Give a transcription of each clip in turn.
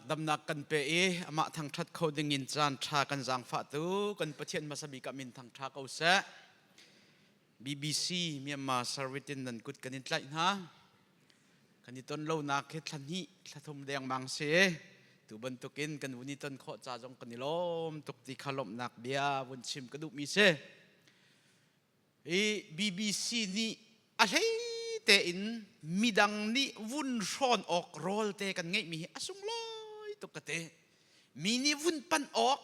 Damnak kan pe i amah thangṭhat kho dingin caan ṭha kan zaangfahtu kan Pathian hmasa bik ah min thangṭha ko seh. BBC Myanmar Service in nan kut kan in tlaih hna. Kan i ton lonak hi thla hnih thla thum dengmang si. Tu bantukin kan vun i ton khawh ca zong kan i lawm tuk ti kha lawmhnak bia vun chim ka duhmi si. Hi BBC nih a hlei tein midang nih vun hrawn awk rawl te kan ngeihmi hi a sunglawi tuk ka ti. Mi nih vun panh awk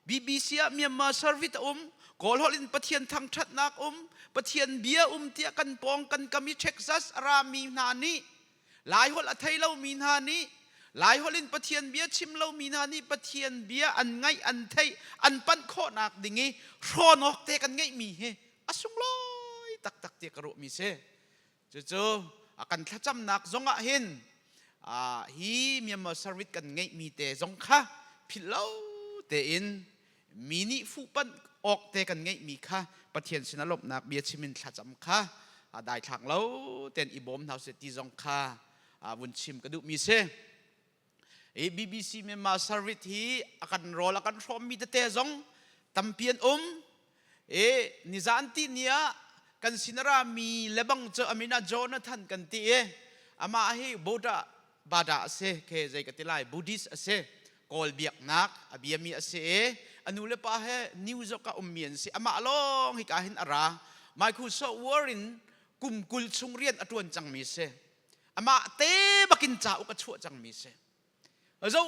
BBC ah Myanmar Service a um, Kawl holh in Pathian thangṭhatnak um, Pathian bia um tiah kan pawng kan kam i Texas a rami hna nih Laiholh a thei lomi hna nih Laiholh in Pathian bia chim lomi hna nih Pathian bia an ngaih an theih an panh khawhnak ding i hrawn awk te kan ngeihmi hi a sunglawi taktak tiah ka ruahmi si. Cucu a kan thlacamnak zong ah hin hi Myanmar Service kan ngeihmi te zong kha philh lo tein mi nih fuhpanh awk te kan ngeihmi kha Pathian sinah lawmhnak bia chim in thlacam kha daithlak lo tein i bawm hna usih ti zong kha vun chim ka duhmi si. Hi BBC Myanmar Service hi a kan rawl a kan hrawmmi tete zong tampi an um. E nizan ti ni ah kan sin a rami lebang cu amina Jonathan kan ti i amah hi Buddha Bada a si ke zei ka ti lai Buddhist a si Kawl biaknak a biami a si i a nu le pa he New York ah ummi an si. Amah lawng hika hin a ra. Microsoft Word in kum 20 chung rian a ṭuan cangmi a si. Amah te bakin cauk a chuah cangmi a si. Zo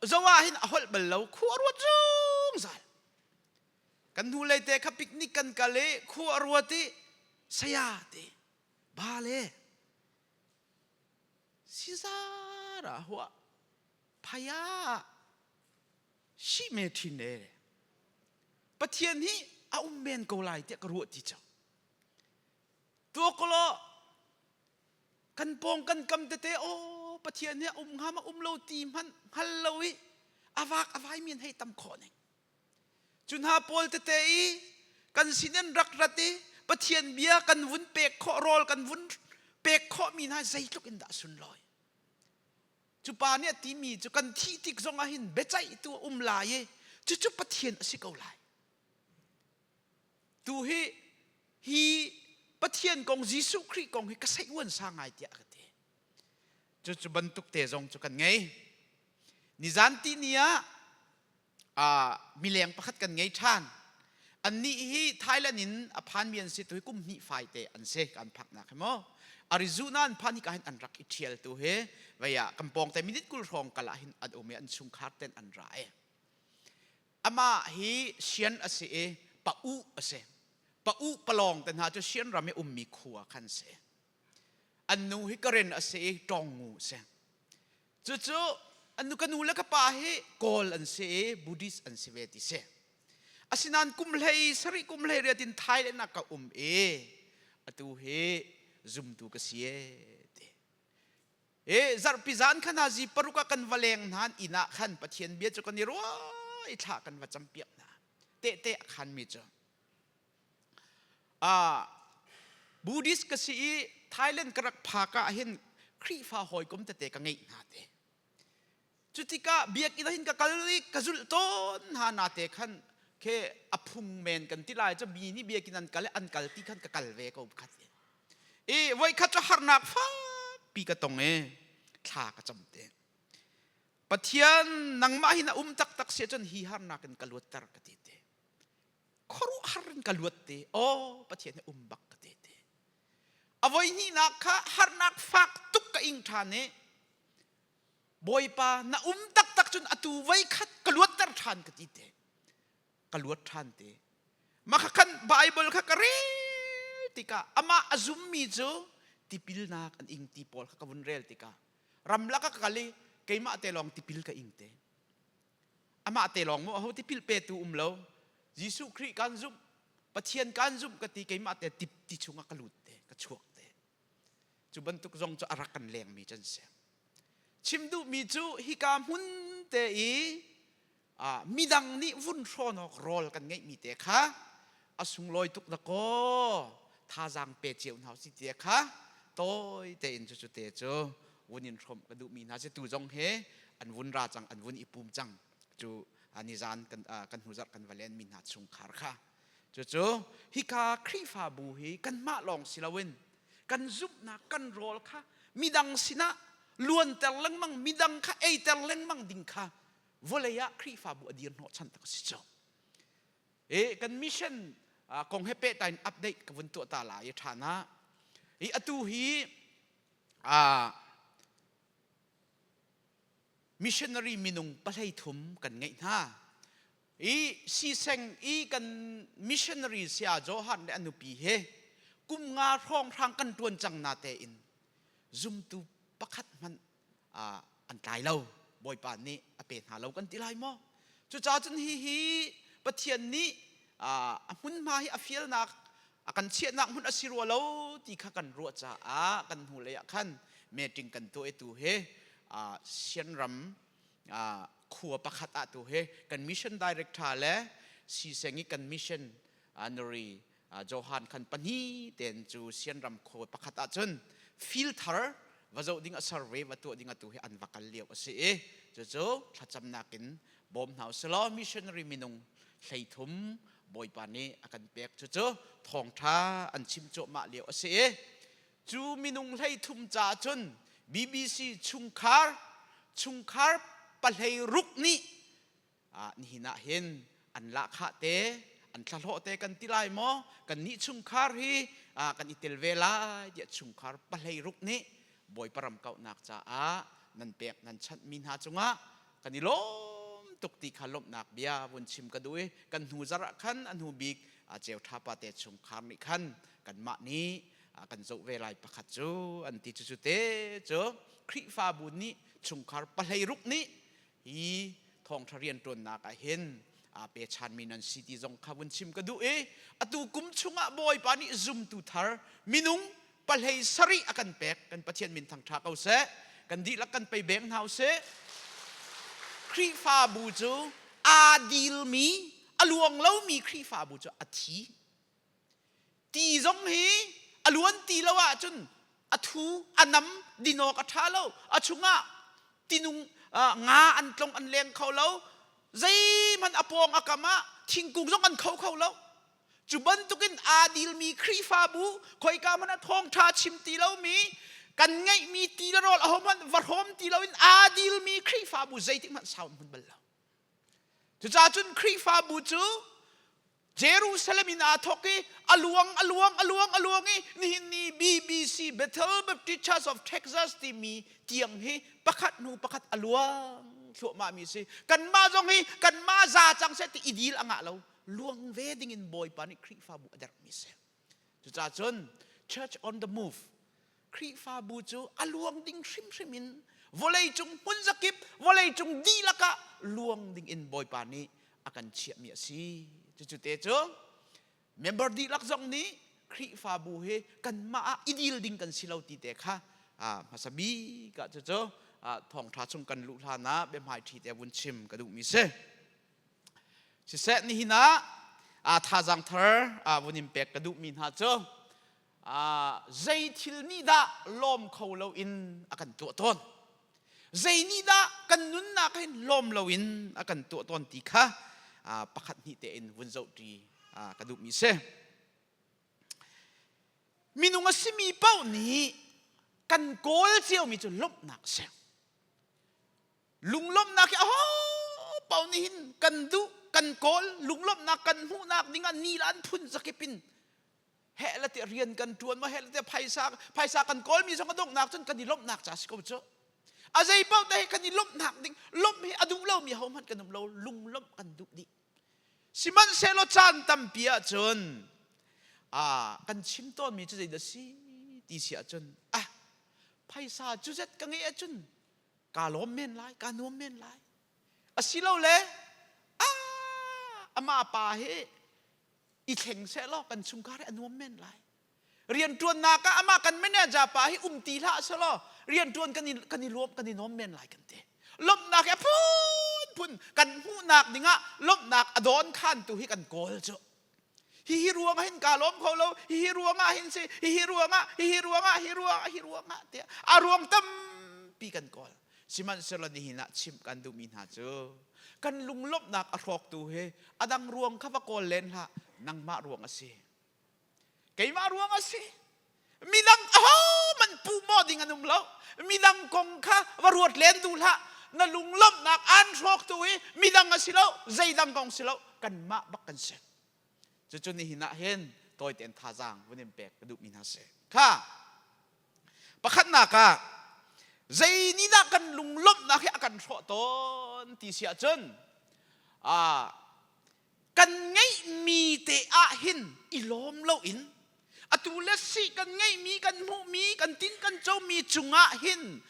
zo ah hin a holh bal lo, khua ruat zungzal. Kan hnulei te kha picnic kan kal i khua a ruat i saya te ba le sizara hua phaya shi me thin e Pathian hi a um men ko lai tiah ka ruah ti cang tuaklo kan pawng kan kam tete o Pathian hi a um hnga ma um lo ti hmanh hngal lo i avak avai mi an hei tam khawh ning Cu hna pawl tete i kan sin in rak rat i Pathian bia kan vun pek khawh rawl kan vun pek khawhmi hna zeitluk in dah sunlawi. Cu pa nih a timi cu kan thih tik zong ah hin biaceihtu a um lai i cucu Pathian a si ko lai. Tu hi hi Pathian kong Jesuh Khrih kong hi ka seih uan sa ngai tiah ka ti. Cucu bantuk te zong cu kan ngei. Nizan ti ni ah mileng pakhat kan ngei ṭhan. Annih hi Thailand in a phanmi an si tu hi kum hnih fai te an si kan phaknak hi maw. Arizona an phan hika hin an rak i ṭhial tu hi vei ah kan pawng te minute 20 hrawng kal ah hin an um i an chungkhar ten an ra i. Amah hi Sian a si i pa u a si. Pa u palawng te hna cu Sian ram i ummi khua khan si. An nu hi Karen a si i Ṭawngngu a si. Cucu an ka nu le ka pa hi Kawl an si i Buddhist an si ve ti si. Asinain kum hlei sarih kum hlei riat in Thailand ah ka um i atu hi zumtu ka si e ti. E zarhpi zan khan hazi paruk ah kan va leng hna inn ah khan Pathian bia cu kan i ruah i thla kan va campiak hna. Tehte a khanmi cu Buddhist ka si i Thailand ka rak phak ah hin Khrihfa hawikom tete ka ngeih hna te. Cutikah biakinn ah hin ka kal i ka zulh tawn hna na te khan khe a phung men kan ti lai cu mi nih biakinn an kal i an kal ti khan ka kal ve ko khat i voikhat cu harnak fakpi ka tong i thla ka cam te. Pathian nangmah hin a um taktak si ahcun hi harnak in ka luatter ka ti te. Khuaruahhar in ka luat te aw Pathian hi um bak ka te te a voi hnihnak kha harnak fak tuk ka ing ṭhan i Bawipa na um taktak cun atu voi khat ka luatter ṭhan ka ti te ka luat ṭhan te mah khan Bible kha ka rel tikah amah a zummi cu tipilnak an ing ti pawl kha ka vun rel tikah ramlak ah ka kal i keimah te lawng tipil ka ing te Amah te lawng maw aho tipil petu um lo. Jesuh Khrih kan zumh, Pathian kan zumh ka ti keimah te tip ti chungah ka lut te, ka chuak te. Cu bantuk zong cu a rak kan lengmi can si. Chim duhmi cu hika hmun te i midang nih vun hrawn awk rawl kan ngeihmi te kha a sunglawi tuk da kaw thazaang pe cio hna si te kha tawi tein cu cu te cu vun in hrawmh ka duhmi hna si tu zong he. an vun ra cang, an vun i pum cang. Cu nizan kan kan hnuzarh kan va len mi hna chungkhar kha. Cucu hika Khrihfabu hi kanmah lawng si loin kan zumhnak kan rawl kha midang sinah luanter lengmang, midang kha eiter lengmang ding kha vawlei ah Khrihfabu a dir hnawhchan tak a si cu. E kan mission kong he pehtlai in update ka vun tuah ta lai i ṭhan ah. I atu hi missionary minung pahlei thum kan ngeih hna. I siseng i kan missionary saya Johan le a nupi he kum nga hrawnghrang kan ṭuan cang na tein zumtu pakhat hmanh an tlai lo. Bawipa nih a pe hna lo kan ti lai maw? Cucaah cun hihi Pathian nih a hmunhma hi a fialnak a kan chiahnak hmun a si rua lo ti kha kan ruah caah kan hnulei ah khan meeting kan tuah i tu hi Sianram khua pakhat ah tu hi kan mission director le siseng i kan mission nuri Johan khan pahnih ten cu Sianram khua pakhat ah cun field thar va zoh ding a survey va tuah ding atu hi an va kal lio a si i cucu thlacamnak in bawm hna usih missionary minung 13 Bawipa nih a kan pek. Cucu thawngṭha an chim cuahmah lio a si i cu minung 13 caah cun BBC chungkhar chungkhar pahlei ruk nih nihin ah hin an lahkhah te an thlahlawh te kan ti lai maw, kannih chungkhar hi kan i tel ve lai tiah chungkhar pahlei ruk nih Bawipa ram kauhnak caah nan pek nan chanhmi hna cungah kan i lawm tuk ti kha lawmhnak bia vun chim ka duh i kan hnu zarh ah khan a hnu bik Ceu Ṭha pa te chungkhar nih khan kanmah nih kan zoh ve lai pakhat cu an ti. Cucu te cu Khrihfabu nih chungkhar pahlei ruk nih hi thawngṭha rianṭuannak ah hin aa pechanmi nan si ti zong kha vun chim ka duh i atu kum chungah Bawipa nih zumtu thar minung pahlei sarih a kan pek. Kan Pathian min thangṭha ko seh. Kan dihlak kan pei beng hna usih. Khrihfabu cu aa dilmi a luang lomi Khrihfabu cu a thi. Ti zong hi a luan ti lo ahcun a thu a nam, dinawk a ṭha lo. A chungah tinung nga an tlong an leng kho lo. Zeihmanh a pawng a kam ah thingkung zong an kho kho lo. Cu bantukin aa dilmi Khrihfabu khoika hmanh ah thawngṭha chim ti lomi, kan ngeihmi ti le rawl ahohmanh va hrawm ti loin aa dilmi Khrihfabu zeitik hmanh sau an hmun bal lo. Cucaah cun Khrihfabu cu Jerusalem in aa thawk i a luang a luang a luang a luang i nihin ni BBC Bethel Baptist Church of Texas timi tiang hi pakhat hnu pakhat a luang thluahmah mi si. Kanmah zong hi kanmah za cang seh ti i dil a ngah lo. Luang ve ding in Bawipa nih Khrihfabu a derhmi si. Cucaah cun Church on the Move Khrihfabu cu a luang ding hrimhrim in vawleicung hmun zakip vawleicung dihlak ah luang ding in Bawipa nih a kan chiahmi a si. Cucu te cu member dihlak zong nih Khrihfabu hi kanmah ah i dil ding kan si lo ti te kha hmasa bik ah cucu thawngṭha chung kan luh hlan ah biahmaiṭhi te vun chim ka duhmi si. Siseh, nihin ah thazaang thar vun in pek ka duhmi hna cu zei thil nih dah lawm kho loin a kan tuah tawn, zei nih dah kan nunnak hin lawm loin a kan tuah tawn ti kha pakhat hnih tein vun zohṭi ka duhmi si. Minung a simi paoh nih kan kawl ciomi cu lawmhnak a si. Lunglawmhnak hi aho paoh nih hin kan duh, kan kawl. Lunglawmhnak kan hmuhnak dingah ni le an phun zakip in heh le tiah rian kan ṭuan ma, heh le tiah phaisa phaisa kan kawlmi zong a donghnak cun kan i lawmhnak ca si ko cu. A zei paoh te hi kan i lawmhnak ding, lawmh hi a duh lomi hohmanh kan um lo, lunglawmh kan duh dih. Sihmanhsehlaw caan tampi ahcun kan chim tawnmi cu zeidah si ti si ahcun, ah, phaisa cu zet ka ngeih ahcun kaa lawm men lai, kaa nuam men lai. Asilole ah, amah pa hi i thleng seh law kan chungkhar hi a nuam men lai. Rianṭuannak ah amah kan manager pa hi um ti hlah seh law rianṭuan kan i, kan i lawm kan i nuam men lai kan ti. Lawmhnak hi a phunphun kan hmuhnak dingah lawmhnak a dawn khantu hi kan kawl cu. Hihi ruangah hin kaa lawm kho lo, hihi ruangah hin si, hihi ruangah, hihi ruangah, hi ruangah, hi ruangah tiah a ruang tampi kan kawl. Sihmanhsehlaw nihin ah chimh kan duhmi hna cu kan lunglawmhnak a hrawktu hi a dang ruang kha va kawl len hlah, nangmah ruang a si. Keimah ruang a si. Midang ahohmanh puh maw ding an um lo. Midang kong kha va ruat len duh hlah. Na lunglawmhnak aan hrawktu hi midang a si lo, zeidang kong si lo, kanmah bak kan si. Cucu nihin ah hin tawi tein thazaang vun in pek ka duhmi hna si. Kha pakhatnak ah zei nih dah kan lunglawmhnak hi a kan hrawh tawn ti si ahcun kan ngeihmi te ah hin i lawm loin atu le si kan ngeihmi kan hmuhmi kan tin kan comi cungah hin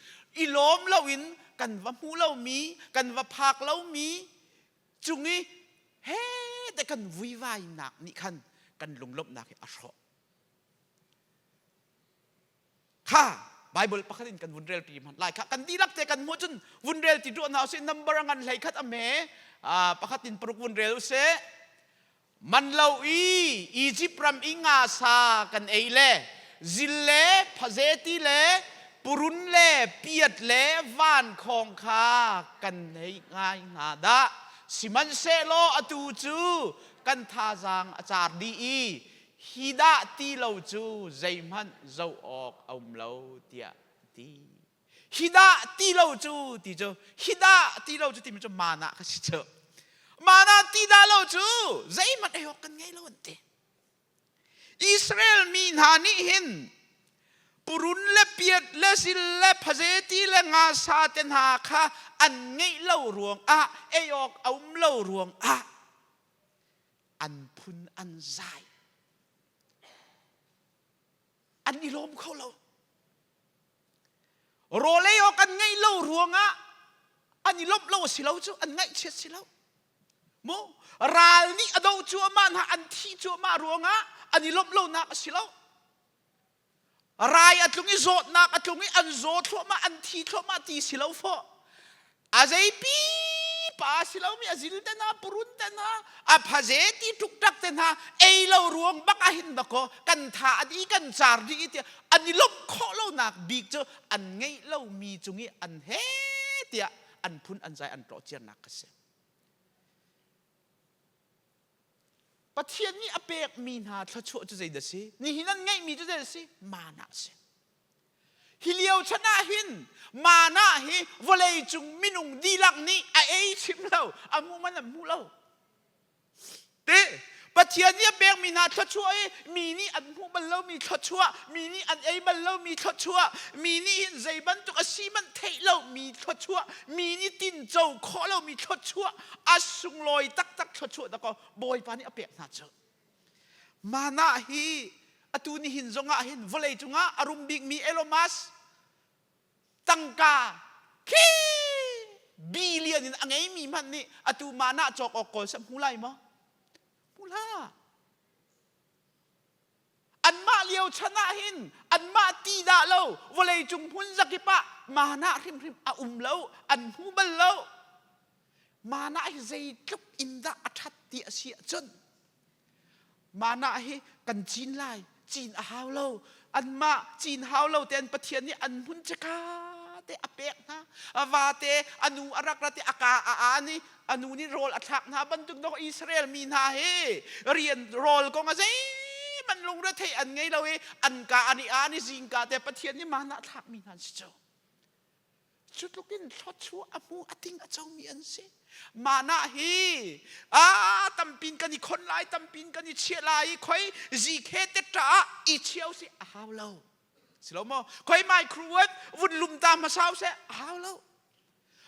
i lawm loin kan va hmuh lomi kan va phak lomi cung i he te kan vuivainak nih khan kan lunglawmhnak hi a hrawh. Kha Bible pakhat in kan vun rel pi hmanh lai kha kan dihlak te kan hmuh cun vun rel ti duh hna usih number a ngan hlei khat a me pakhat in paruk vun rel usih man lo i Egypt ram i nga sa kan ei le zil le phazeti le purun le piat le vankhawng kha kan nei ngai hna dah sihmanhsehlaw atu cu kan thazaang a car dih i hi dah ti lo cu zeihmanh zoh awk a um lo tiah a ti. Hi dah ti lo cu ti cu hi dah ti lo cu timi cu mana ka si cu. Mana ti dah lo cu zeihmanh ei awk kan ngei lo an ti. Israel mi hna nih hin purun le piat le sil le phazeti le ngasa te hna kha an ngeih lo ruangah ei awk a um lo ruangah an phun an zai. An i lawm kho lo. Rawl ei awk an ngeih lo ruangah an i lawmh lo a si lo cu an ngaihchiat si lo. Mu ral nih a doh cuahmah hna an thih cuahmah ruangah an i lawmh lonak a si lo. Rai a tlung i zawtnak a tlung i an zaw thluahmah an thi thluahmah ti si lo fawh. A zeipi pa si lomi a zil te hna purun te hna a phaze ti ṭukṭak te hna ei lo ruang bak ah hin dakaw kan tha a dih kan car dih i tiah an i lawmh khawh lonak bik cu an ngeih lomi cung i an he tiah an phun an zai an tlawh ciarnak ka si. Pathian nih a pekmi hna thluachuah cu zeidah si? Nihin an ngeihmi cu zeidah si? Mana a si. Hi lio chan ah hin mana hi vawleicung minung dihlak nih a ei chim lo, a hmuh man an hmu lo. Te Pathian nih a pekmi hna thluachuah i mi nih an hmuh bal lomi thluachuah, mi nih an ei bal lomi thluachuah, mi nih hin zei bantuk a si hmanh theih lomi thluachuah, mi nih tinco khawh lomi thluachuah, a sunglawi taktak thluachuah dakaw Bawipa nih a pek hna cu. Mana hi atu nihin zongah hin vawlei cungah a rum bikmi Elon Musk tangka khi billion in a ngeimi hmanh nih atu mana cawk awk kawl seh hmu lai maw? Hmu hlah. Anmah lio chan ah hin anmah ti dah lo vawleicung hmun zakip ah mana hrimhrim a um lo, an hmu bal lo. Mana hi zeitluk in dah a ṭhat ti a si ahcun mana hi kan cin lai, cin a hau lo. Anmah cin hau lo tein Pathian nih an hmun ceka te a pek hna. A vate a nu a rak ra te a ka a an i a nu nih rawl a thlak hna bantuk dawh Israel mi hna hi rian rawl kong a zeihmanh lungretheih an ngei lo i an ka an i an i zingka te Pathian nih mana a thlakmi hna an si cu. Cu tluk in thluachuah a hmu a ting a comi an si. Mana hi a tampin kan i khon lai tampin kan i chiah lai i khoi zikhe te ṭa ah i chio si a hau lo. Si lo maw? Khoi microwave vun lum ta hmasa seh a hau lo.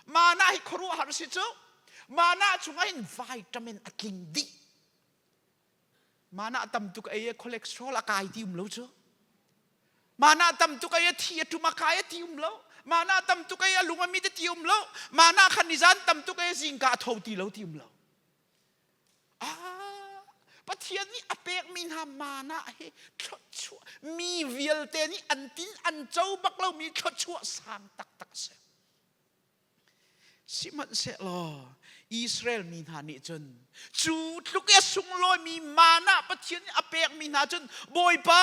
Mana hi khuaruahhar si cu. Mana chungah hin vitamin a tling dih. Mana tam tuk ei cholesterol a kai ti um lo cu. Mana tam tuk ei thi a tum a kai a ti um lo. Mana tam tuk ei a lung a mit a ti um lo. Mana khan nizan tam tuk ei zingka a tho ti lo ti um lo. Ah, Pathian nih a pekmi hna mana hi thluachuah mi vialte nih an tin an co bak lomi thluachuah sang taktak a si. Sihmanhsehlaw Israel mi hna nih cun cu tluk i a sunglawimi mana Pathian nih a pekmi hna cun Bawipa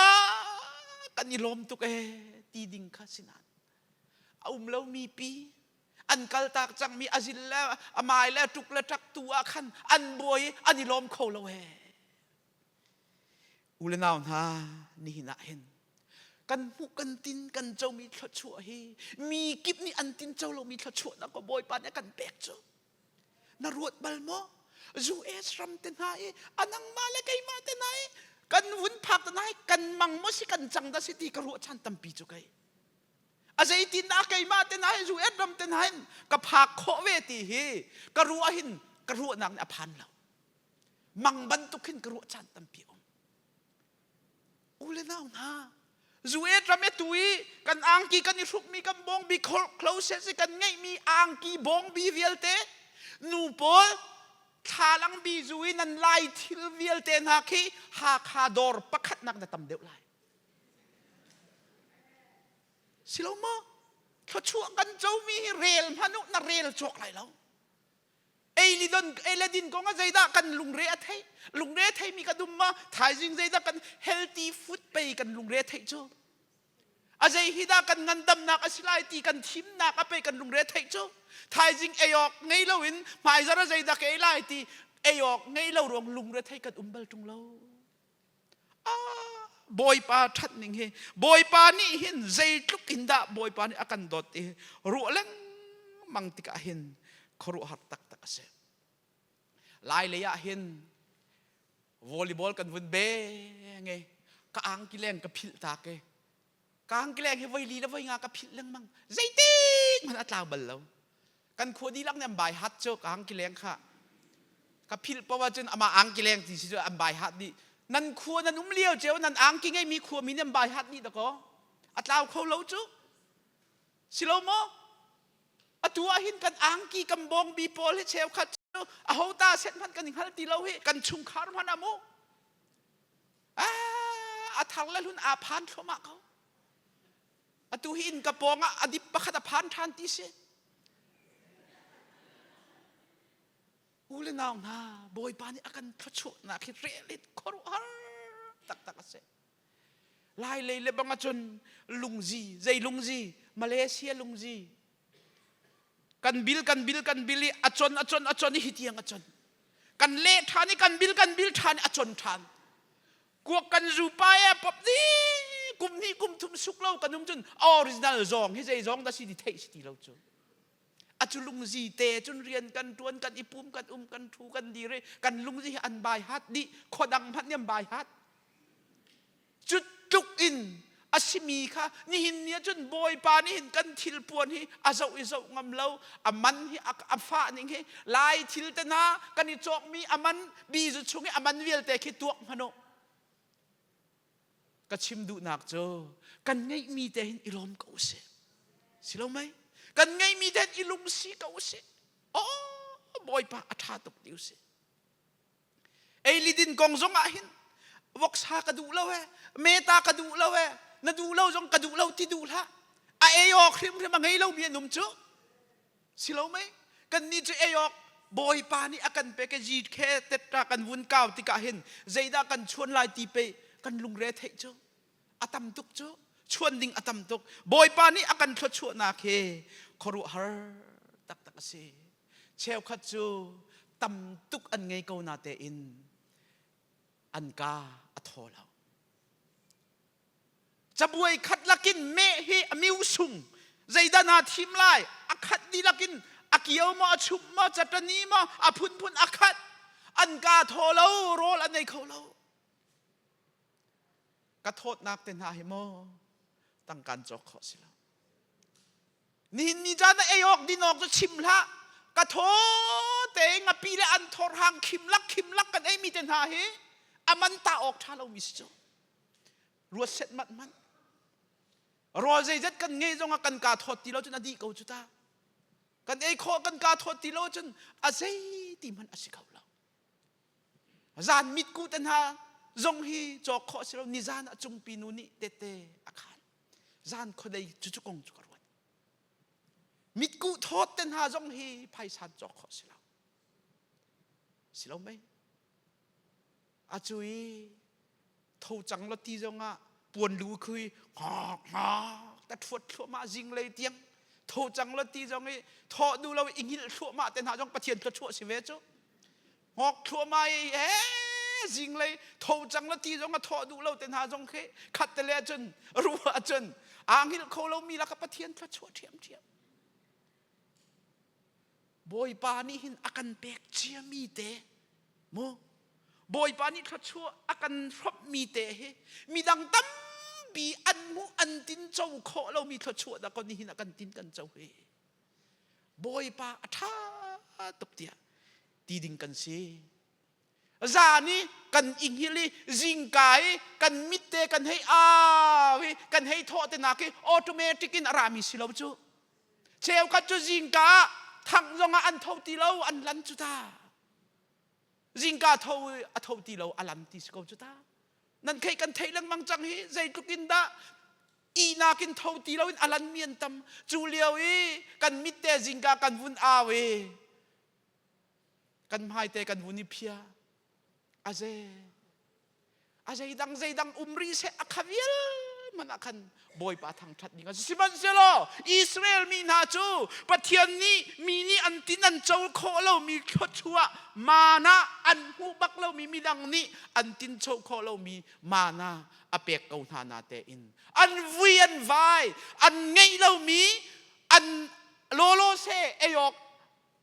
kan i lawm tuk ee ti ding kha si nain a um lomi pi. An kaltak cangmi a zil le a mai le tuk le ṭak tu ah khan an buai i an i lawm kho lo he. U le nau hna, nihin ah hin kan hmuh kan tin kan comi thluachuah hi mi kip nih an tin co lomi thluachuahnak ko Bawipa nih a kan pek cu. Na ruat bal maw? US ram te hna i a nangmah le keimah te hna i kan vun phak te hna i kan mang maw si kan cang dah si ti ka ruah chan tampi cu kei. A zeitin dah keimah te hna hi US ram te hna hin ka phak khawh ve ti hi ka ruah hin ka ruahnak nih a phan lo. Mang bantuk hin ka ruah caan tampi um. U le nau hna, US ram e tu i kan angki kan i hrukmi kan bawngbi closet i kan ngeihmi angki bawngbi vialte nu pawl thlalang bizu i nan lai thil vialte hna khi Hakha dawr pakhatnak na tam deuh lai. Si lo maw? Thluachuah kan comi hi rel hmanh u na rel cawk lai lo. Ei li don ei le din kong ah zeidah kan lungre a theih? Lungre a theimi kan um ma? Thaizing zeidah kan healthy food pei kan lungre a theih cu? A zei hi dah kan ngandamnak a si lai ti kan thimnak a pei kan lungre a theih cu? Thaizing ei awk ngei loin hmaizar a zeidah ka ei lai ti ei awk ngei lo ruang lungre thei kan um bal ṭung lo. Ah, Bawipa ṭhat ning hi Bawipa nih hin zeitluk in dah Bawipa nih a kan dawt ti ruah lengmang tikah hin khuaruahhar taktak a si. Lai lei ah hin volleyball kan vun beng i ka angki leng ka philh tak i ka angki leng hi voi li le voi nga ka philh lengmang zeitik hmanh a tlau bal lo. Kan khua dihlak nih an bai hat cu ka angkileng kha ka philh paoh ahcun amah angkileng ti si cu an bai hat dih. Nan khua nan um lio ceu nan angki ngeimi khua mi nih an bai hat dih dakaw a tlau kho lo cu. Si lo maw? Atu ah hin kan angki kan bawngbi pawl hi cheukhat cu aho ta set hmanh kan i hngal ti lo hi kan chungkhar hmanh ah mu. Ah, a thar le hlun aa phan thluahmah ko. Atu hi inn ka pawng ah a dip pakhat a phan ṭhan ti si. U le nau hna, Bawipa nih a kan thluachuahnak hi rel khuaruahhar taktak a si. Lai lei le bang ahcun lungzi, zei lungzi? Malaysia lungzi. Kan bil, kan bil, kan bil i a con, a con, a con i hi tiang a con. Kan leh ṭhan i kan bil, kan bil ṭhan i a con ṭhan. Kuak kan zu pa e pop ni kum hnih kum thum suk lo kan um cun original zawng hi zei zawng dah si ti theih si ti lo cu. A cu lungzi te cun rian kan tuan kan i pum kan um kan thu kan dir i kan lungzi hi an bai hat dih khuadang hmanh nih an bai hat. Cu tluk in a simi kha nihin ni ahcun Bawipa nih hin kan thil puan hi a zoh i zoh ngam lo a man hi a fah ning hi lai thil te hna kan i cawkmi a man bizu chung i a man vialte khi tuak hmanh u ka chim duhnak cu kan ngeihmi te hin i lawm ko usih si lo mei kan ngeihmi te hin i lungsi ko usih oh Bawipa a ṭha tuk ti usih Ei li din kong zong ah hin voksa ka duh lo e, meta ka duh lo e, na duh lo zong ka duh lo ti duh hlah. A ei awk hrimhrim a ngei lomi an um cu. Si lo mei? Kan nih cu ei awk Bawipa nih a kan pek i zit khe tetra kan vun kau tikah hin zeidah kan chuan lai ti pei kan lungre theih cu. A tam tuk cu. Chuan ding a tam tuk. Bawipa nih a kan thluachuahnak hi khuaruahhar taktak a si. Cheukhat cu tam tuk an ngei ko na tein an ka a thaw lo. Cabuai khat lakin meh hi a miu sung zeidah naa thim lai a khat dihlak in a kio maw a chum maw catani maw a phunphun a khat an ka thaw lo rawl an ei kho lo ka thawtnak te hna hi maw tangkan cawk khawh si lo Nihin ni caan ah ei awk din awk cu chim hlah. Ka thaw te ngapi le an thor hang khim lak khim lak kan ei mi te hna hi a man ta awk tha lomi si cu. Ruat set mat man. Rawl zeizat kan ngei zong ah kan ka thawt ti lo cun a dih ko cu ta. Kan ei khawh kan ka thawt ti lo cun a zei ti hmanh a si kho lo. Zan mitku te hna zong hi cawk khawh si lo nizan ah cungpi nu nih tete a khan. Zan khuadei cucu kong cu ka ruat. Mitkuh thawt te hna zong hi phaisa cawk khawh si lo. Si lo mei? A cu i tho cang lo ti zong ah puan lu khi ngak ngak ta thuat thluahmah zinglei tiang. Tho cang lo ti zong i thawh duh lo i hngilh thluahmah te hna zong Pathian thluachuah si ve cu. Ngok thluahmah i he zinglei tho cang lo ti zong a thawh duh lo te hna zong khi khat te le cun ruah cun aa hngilh kho lomi laka Pathian thluachuah ṭhiamṭhiam. Bawipa nih hin a kan pek ciami te mu Bawipa nih thluachuah a kan hrawmhmi te hi midang tampi an hmuh an tin co khawh lomi thluachuah dah kon nihin a kan tin kan co hi. Bawipa a ṭha tuk tiah ti ding kan si. Zan i kan i hngilh i zingka i kan mit te kan hei au i kan hei thawh te nak i automatic in a rami si lo cu. Cheukhat cu zingka ah thangh zongah an tho ti lo an lan cu ta. Zingka tho a tho ti lo a lan ti si ko cu ta. Nan theih kan theih lengmang cang hi zeitluk in dah ihnak in tho ti loin a lan mi an tam. Cu lio i kan mit te zingka kan vun au i kan hmaite kan vun i phia aze a zeidang zeidang um rih seh a kha vial man ah khan Bawipa thangṭhat ding a si. Sihmanhsehlaw Israel mi hna cu Pathian nih mi nih an tin an co khawh lomi thluachuah mana an hmuh bak lomi midang nih an tin cho khawh lomi mana a pek ko hna na tein an vui an vai an ngeih lomi an lawlaw se ei awk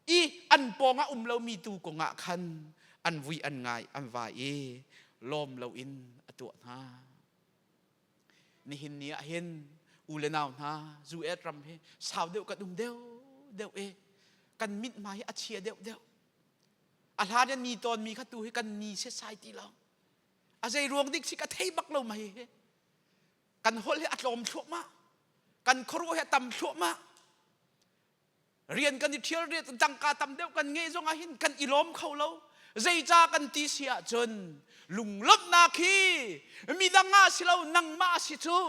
i an pawngah um lomi tu kongah khan an vui an ngai an vai i lawm loin a tuah hna. Nihin ni ah hin u le nau hna US ram hi sau deuh kan um deuh deuh i kan mithmai hi a chia deuh deuh. A hlan in ni tawnmi kha tu hi kan ni setsai ti lo. A zei ruang dik si ka thei bak lo ma hi. Kan holh hi a tlawm thluahmah. Kan khuaruah hi a tam thluahmah. Rian kan i ṭhial rian tangka tam deuh kan ngeih zong ah hin kan i lawm kho lo. Zeica kan ti si ahcun lunglawmhnak hi midang ah si lo nangmah si cu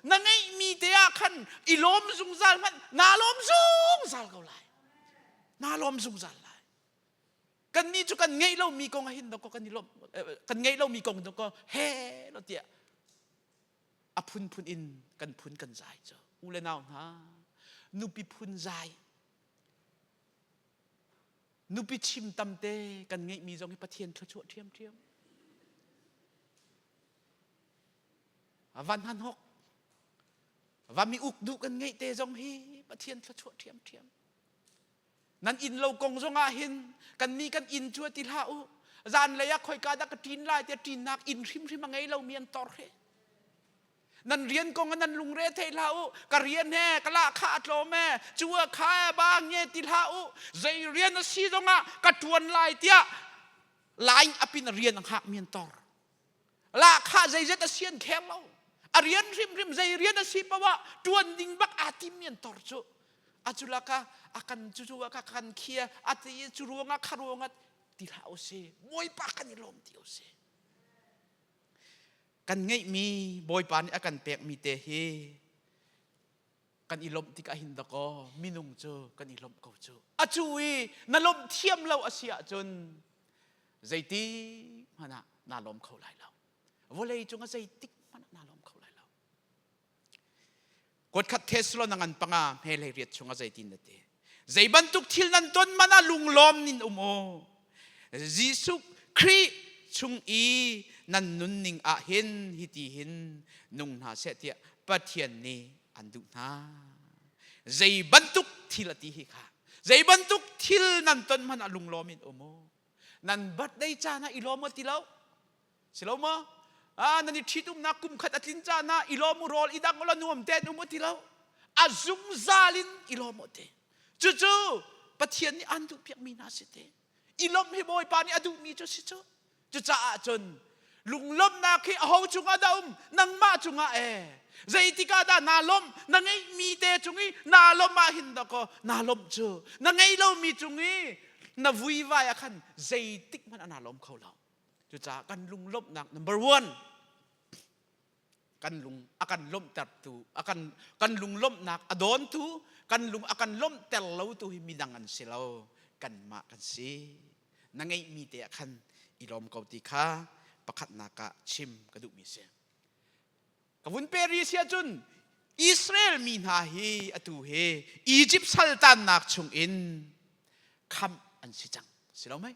na ngeihmi te ah khan i lawm zungzal hmanh naa lawm zungzal ko lai. Naa lawm zungzal lai. Kannih cu kan ngeih lomi kong ah hin dawkaw kan i lawm kan ngeih lomi kong dawkaw he lo tiah a phunphun in kan phun kan zai cu u le nau hna nupi phun zai nupi chim tam te kan ngeihmi zong hi Pathian thluachuah ṭhiamṭhiam van han hok va mi uk duh kan ngeih te zong hi Pathian thluachuah ṭhiamṭhiam Nan inn lo kong zongah hin kannih kan inn cu ti hlah u. Zanlei ah khoika dah ka ṭin lai tiah ṭinnak inn hrimhrim a ngei lomi an tor he. Nan rian kong ah nan lungre thei hlah u. Ka rian he ka lahkhah a tlawm e, cu a kha e ba nge ti hlah u. Zei rian a si zongah ka ṭuan lai tiah line up in rian a hngakmi an tor. Lahkhah zeizat a si an kheng lo. A rian hrimhrim zei rian a si paoh ah ṭuan ding bak aa timmi an tor cu. A cu laka a kan cu cu ka kan khia a ti cu ruangah kha ruangah ti hlah u si. Bawipa kan i lawm ti u si. Kan ngeihmi Bawipa nih a kan pekmi te hi kan i lawmh tikah hin dakaw minung cu kan i lawmh ko cu. A cu i na lawmh thiam lo a si ahcun zeitik hmanh ah naa lawm kho lai lo. Vawlei cungah zeitik hmanh ah naa lawm kho lai lo. Kuatkhat Thessalon ngan panga hme riat chungah zeitin na ti? Zei bantuk thil nan ton man ah lunglawm nin um u. Jesuh Khrih chung i nan nunning ah hin hiti hin nung hna seh tiah Pathian nih an duh hna. Zei bantuk thil a ti hi kha. Zei bantuk thil nan ton hmanh ah lunglawm in um u. Nan birthday caan ah i lawm ti lo. Si lo maw? Ah, nan i ṭhitumnak kum khat a tlin caan ah i lawm u rawl i dang u law nuam tein um u ti lo. A zungzal in i lawm u ti. Cucu Pathian nih an duhpiakmi hna si te. I lawmh hi Bawipa nih a duhmi cu si cu. Cucaah cun lunglawmhnak hi aho cungah dah um? Nangmah cungah ee. Zeitik ah dah naa lawmh? Na ngeihmi te cung i naa lawmh ah hin dakaw naa lawmh cu. Na ngeih lomi cung i na vuivai ah khan zeitik hmanh ah naa lawm kho lo. Cucaah kan lunglawmhnak number one kan lung a kan lawmhtertu a kan kan lunglawmhnak a dawntu kan lung a kan lawmhter lotu hi midang an si lo kanmah kan si na ngeihmi te ah khan i lawm ko ti kha pakhatnak ah chim ka duhmi si ka vun pe ri si ahcun. Israel mi hna hi atu hi Egypt saltannak chungin khamh an si cang. Si lo mei?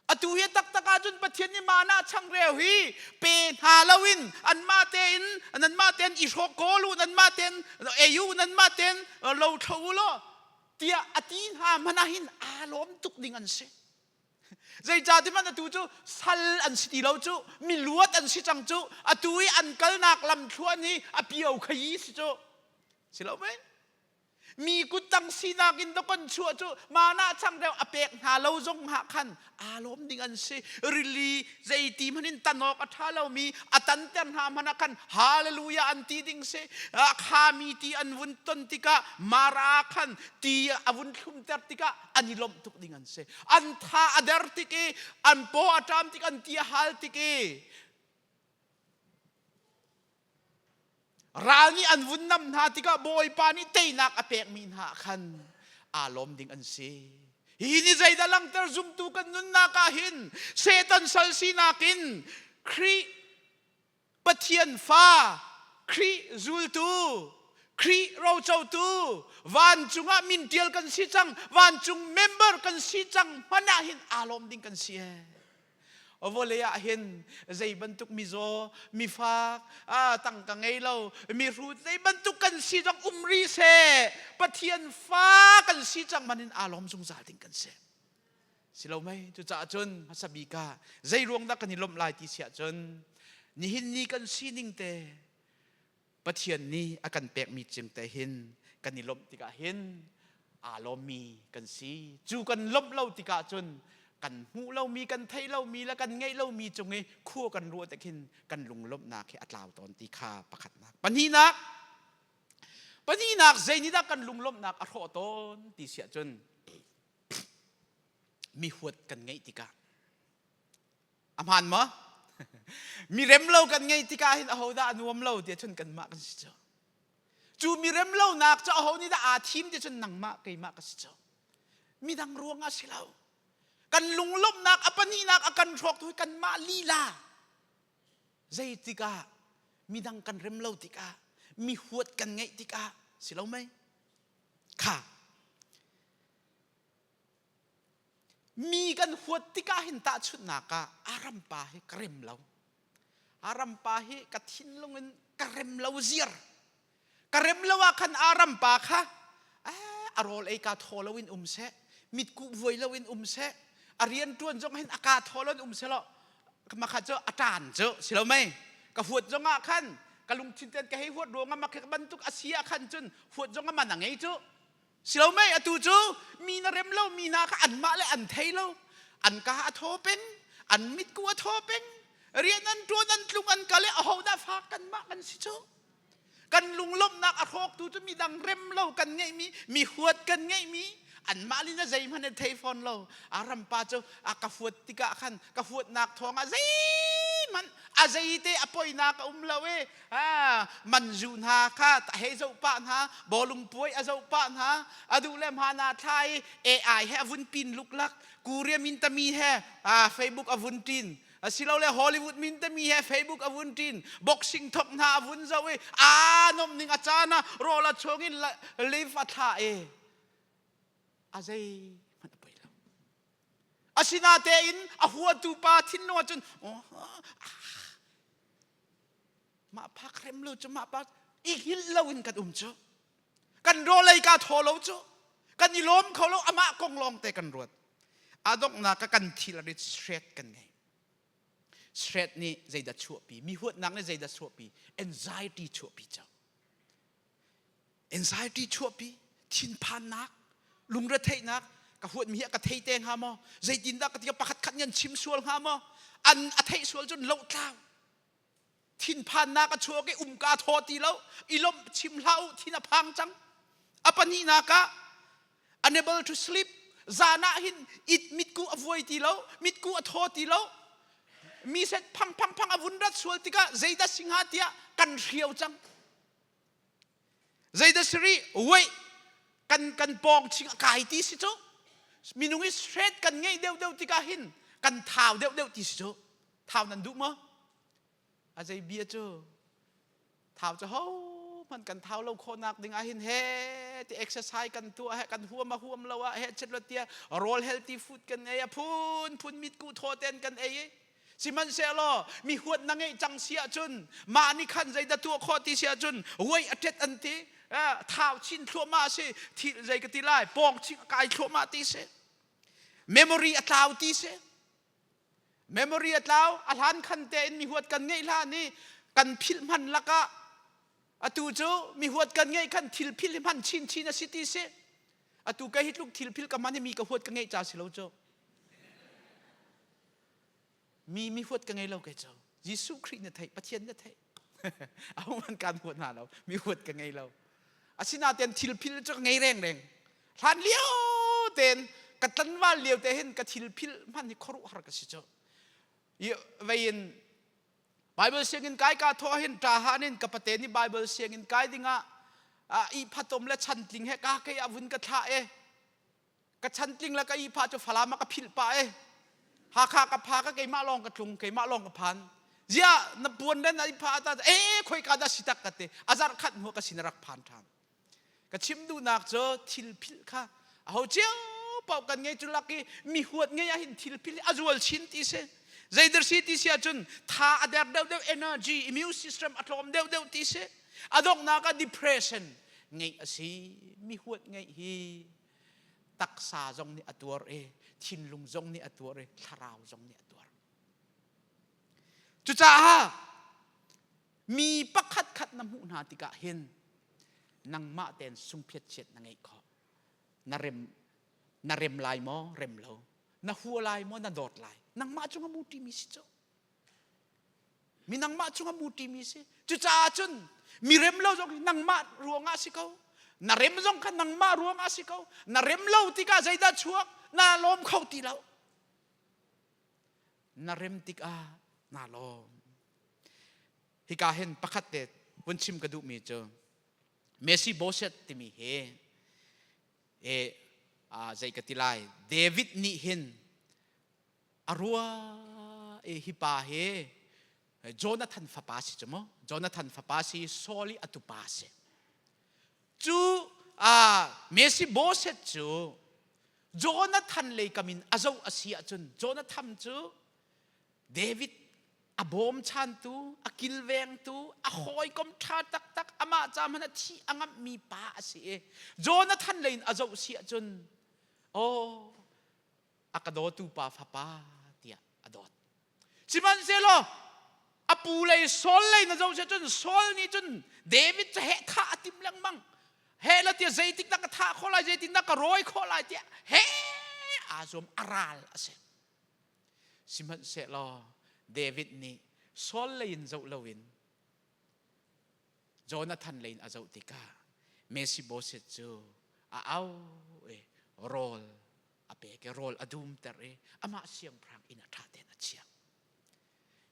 Atu hi taktak ahcun Pathian nih mana changreu hi pe hna loin anmah tein nanmah tein i hrawk kawl u nanmah tein ei u nanmah tein lo thlo u law tiah a ti hna hmanh ah hin aa lawm tuk ding an si. Zeicahtiah hmanh atu cu sal an si ti lo cu miluat an si cang cu atu i an kalnak lamthluan hi a pio khai si cu si lo mei? Mi kuttang sinak in dawkon chuah cu mana changreu a pek hna lo zong ah khan aa lawm ding an si. Rili zeiti hmanh in tan awk a ṭha lomi a tanter hna hmanh ah khan hallelujah an ti ding si. A khami ti an vun ton tikah Mara khan ti a vun thlumter tikah an i lawmh tuk ding an si. An tha a der tik i an paw a ṭam tik an ti a hal tik i Ral nih an vun nam hna tikah Bawipa nih teinak a pekmi hna ah khan aa lawm ding an si. Hi ni zeidah langhter zumtu kan nunnak ah hin Satan sal sinak in Khrih Pathian fa, Khrih zultu, Khrih rocotu, vancung ah min ṭial kan si cang, vancung member kan si cang hmanh ah hin aa lawm ding kan si ee. Vawlei ah hin zei bantuk mizaw, mifak, tangka ngei lo, mihrut zei bantuk kan si zong um ri seh. Pathian fa kan si cang man in aa lawm zungzal ding kan si. Si lo mei? Cucaah cun hmasa bik ah zei ruang dah kan i lawmh lai ti si ahcun nihin ni kan sining te Pathian nih a kan pekmi cing te hin kan i lawmh tikah hin aa lawmmi kan si. Cu kan lawmh lo tikah cun kan hmuh lomi, kan theih lomi le kan ngeih lomi cung i khua kan ruah tik hin kan lunglawmhnak hi a tlau tawn ti kha pakhatnak. Pahnihnak, pahnihnak zei nih dah kan lunglawmhnak a hrawh tawn ti siah cun mi huat kan ngeih tikah A hmaan maw? Mi remlo kan ngeih tikah hin ahodah a nuam lo ti cun kanmah kan si cu. Cu mi remlonak cu aho nih dah aa thim ti cun nangmah keimah ka si cu. Midang ruangah si lo. Kan lunglawmhnak a pahnihnak a kan hrawktu hi kanmah lila. Zeitikah midang kan rem lo tikah mi huat kan ngeih tikah si lo mei? Kha Mi kan huat tikah hin tahchunhnak ah Aram pa hi ka rem lo. Aram pa hi ka thinlung in ka rem lo ziar. Ka rem lo ah khan Aram pa kha a rawl ei ka thaw lo in um seh, mitkuh vuai lo in um seh, a rian ṭuan zong hin a ka thaw lo in um seh law makha cu a ṭan cu si lo mei ka huat zong ah khan ka lungthin ten ka hei huat ruangah makha bantuk a si ah khan cun huat zong a man a ngei cu Si lo mei atu cu mi na rem lo mi hna kha anmah le an thei lo an ka a thaw peng an mitku a thaw peng rian an ṭuan an tlung an kal i ahodah fak kanmah kan si cu kan lunglawmhnak a hrawktu cu midang rem lo kan ngeihmi mi huat kan ngeihmi anmah lin a zeihmanh an thei fawn lo a rampa cu a ka huat tikah khan ka huatnak thawngah zeihmanh a zeite a poinak a um lo i manzu hna kha hei zoh pah hna bawlung puai a zoh pah hna a duh le hmana thla i AI he a vun pin luklak Korea min tami he Facebook a vun tin asilole Hollywood min tami he Facebook a vun tin boxing thok hna a vun zoh i aa nom ning a caan ah rawl a chuang in live a thla i a zei hmanh a poi lo asinatein a huatu pa thinlung ah cun mah phak rem lo cu mah pa i hngilh lo in kan um cu kan rawlei ka thaw lo cu kan i lawm kho lo amah kong lawng te kan ruat a donghnak ah kan thil rit shred kan ngei shred nih zeidah chuahpi mi huatnak nih zeidah chuahpi anxiety chuahpi cu anxiety chuahpi thinphannak lungretheihnak ka huatmi hi a ka thei te hnga maw zeitindah ka ti pakhat khat nih an chim sual hnga maw an a theih sual cun lohtlau thinphannak a chuak i umka thaw ti lo i lawmh chim hlah u thin a phang cang a pahnihnak ah unable to sleep zan ah hin it mitku a vuai ti lo mitku a thaw ti lo mi set phang phang phang a vun rat sual tikah zeidah si hnga tiah kan hrio cang Zeidah si rih? Wait, kan kan pawng ching a kai ti si cu. Minung i straight kan ngeih deuhdeuh tikah hin kan thau deuhdeuh ti si cu. Thau nan duh maw? A zei bia cu? Thau cu ho hmanh. hmanh kan thau lo khawhnak ding ah hin he ti exercise kan tuah he kan huam a huam lo ah he chet tia rawl healthy food kan ei a phun phun mit ku thaw ten kan ei sihmanhsehlaw mi huat na ngeih cang si ahcun mah nih khan zeidah tuah khawh ti si ahcun wei a tet an ti thau chin thluahmah si thi zei ka ti lai pawng chin kai thluahmah ti si memory a tlau ti si memory a tlau a hlan khan tein mi huat kan ngeih hlan i kan philh hman lakah atu cu mi huat kan ngeih khan thil philh hi hman chin chin a si ti si atu ka hi tluk thil philh ka hman hi mi ka huat ka ngeih ca si lo cu mi mi huat ka ngei lo kei cu Jesuh Khrih na theih Pathian na theih aho man kan huat hna lo mi huat ka ngei lo asinain thil phil cu ka ngei reng reng hlan lio ten ka tlanval lio te hin ka thil phil hman hi khuaruahhar ka si cu vein Bible sianginn kai ka thawh hin ṭa han in ka pate nih Bible sianginn kai dingah i phatom le chantling he ka kei avun ka thlah e ka chantling le ka ihphah cu Falam ah ka philh pah e Hakha ka pha ka keimah lawng ka tlung keimah lawng ka phan ziah na puan le na ihphah ta e khoi ka dah si tak ka te azar khat hnu ka sin rak phan ṭhan ka chim duhnak cu thil philh kha aho cio paoh kan ngei cu lak i mi huat ngei ah hin thil philh a zual chin ti si zeidir si ti si ahcun tha a der deuh deuh energy immune system a tlawm deuh deuh ti si a donghnak ah depression ngeih a si mi huat ngeih hi taksa zong nih a tuar i thinlung zong nih a tuar i thlarau zong nih a tuar cucaah mi pakhat khat na hmuh hna tikah hin nangmah tein sungphiat chiat na ngeih khawh na rem na rem lai maw rem lo na hua lai maw na dawt lai nangmah cung a mu timi si cu Mi nangmah chung a muṭimi si. Cucaah cun mi rem lo zong hi nangmah ruangah si ko. Na rem zong kha nangmah ruangah si ko. Na rem lo tikah zeidah chuak? Na lawm kho ti lo. Na rem tikah naa lawm. Hika hin pakhat te vun chim ka duhmi cu Mephibosheth timi hi e zei ka ti lai David nih hin a rua i hi pa hi Jonathan fapa si cu mu Jonathan fapa si Saul i a tupa si cu Mephibosheth cu Jonathan lei kam in a zoh a si ahcun Jonathan cu David a bawmchantu a kilvengtu a hawikom ṭha taktak amah ca hmanh a thih a ngamhmi pa a si i Jonathan lei in a zoh si ahcun oh a ka dawtu pa fapa tiah a dawt. Sihmanhsehlaw a pu lei Saul lei na zoh cun Saul nih cun David cu heh thah a tim lengmang. He la tiah zeitik dah ka thah khawh lai zeitin dah ka rawi khawh lai tiah he aa zuam a ral a si. Sihmanhsehlaw David nih Saul lei in zoh loin Jonathan lei in a zoh tikah Mephibosheth cu a au i rawl a pek i rawl a dumter i amah siangpahrang inn ah ṭha tein a chiah.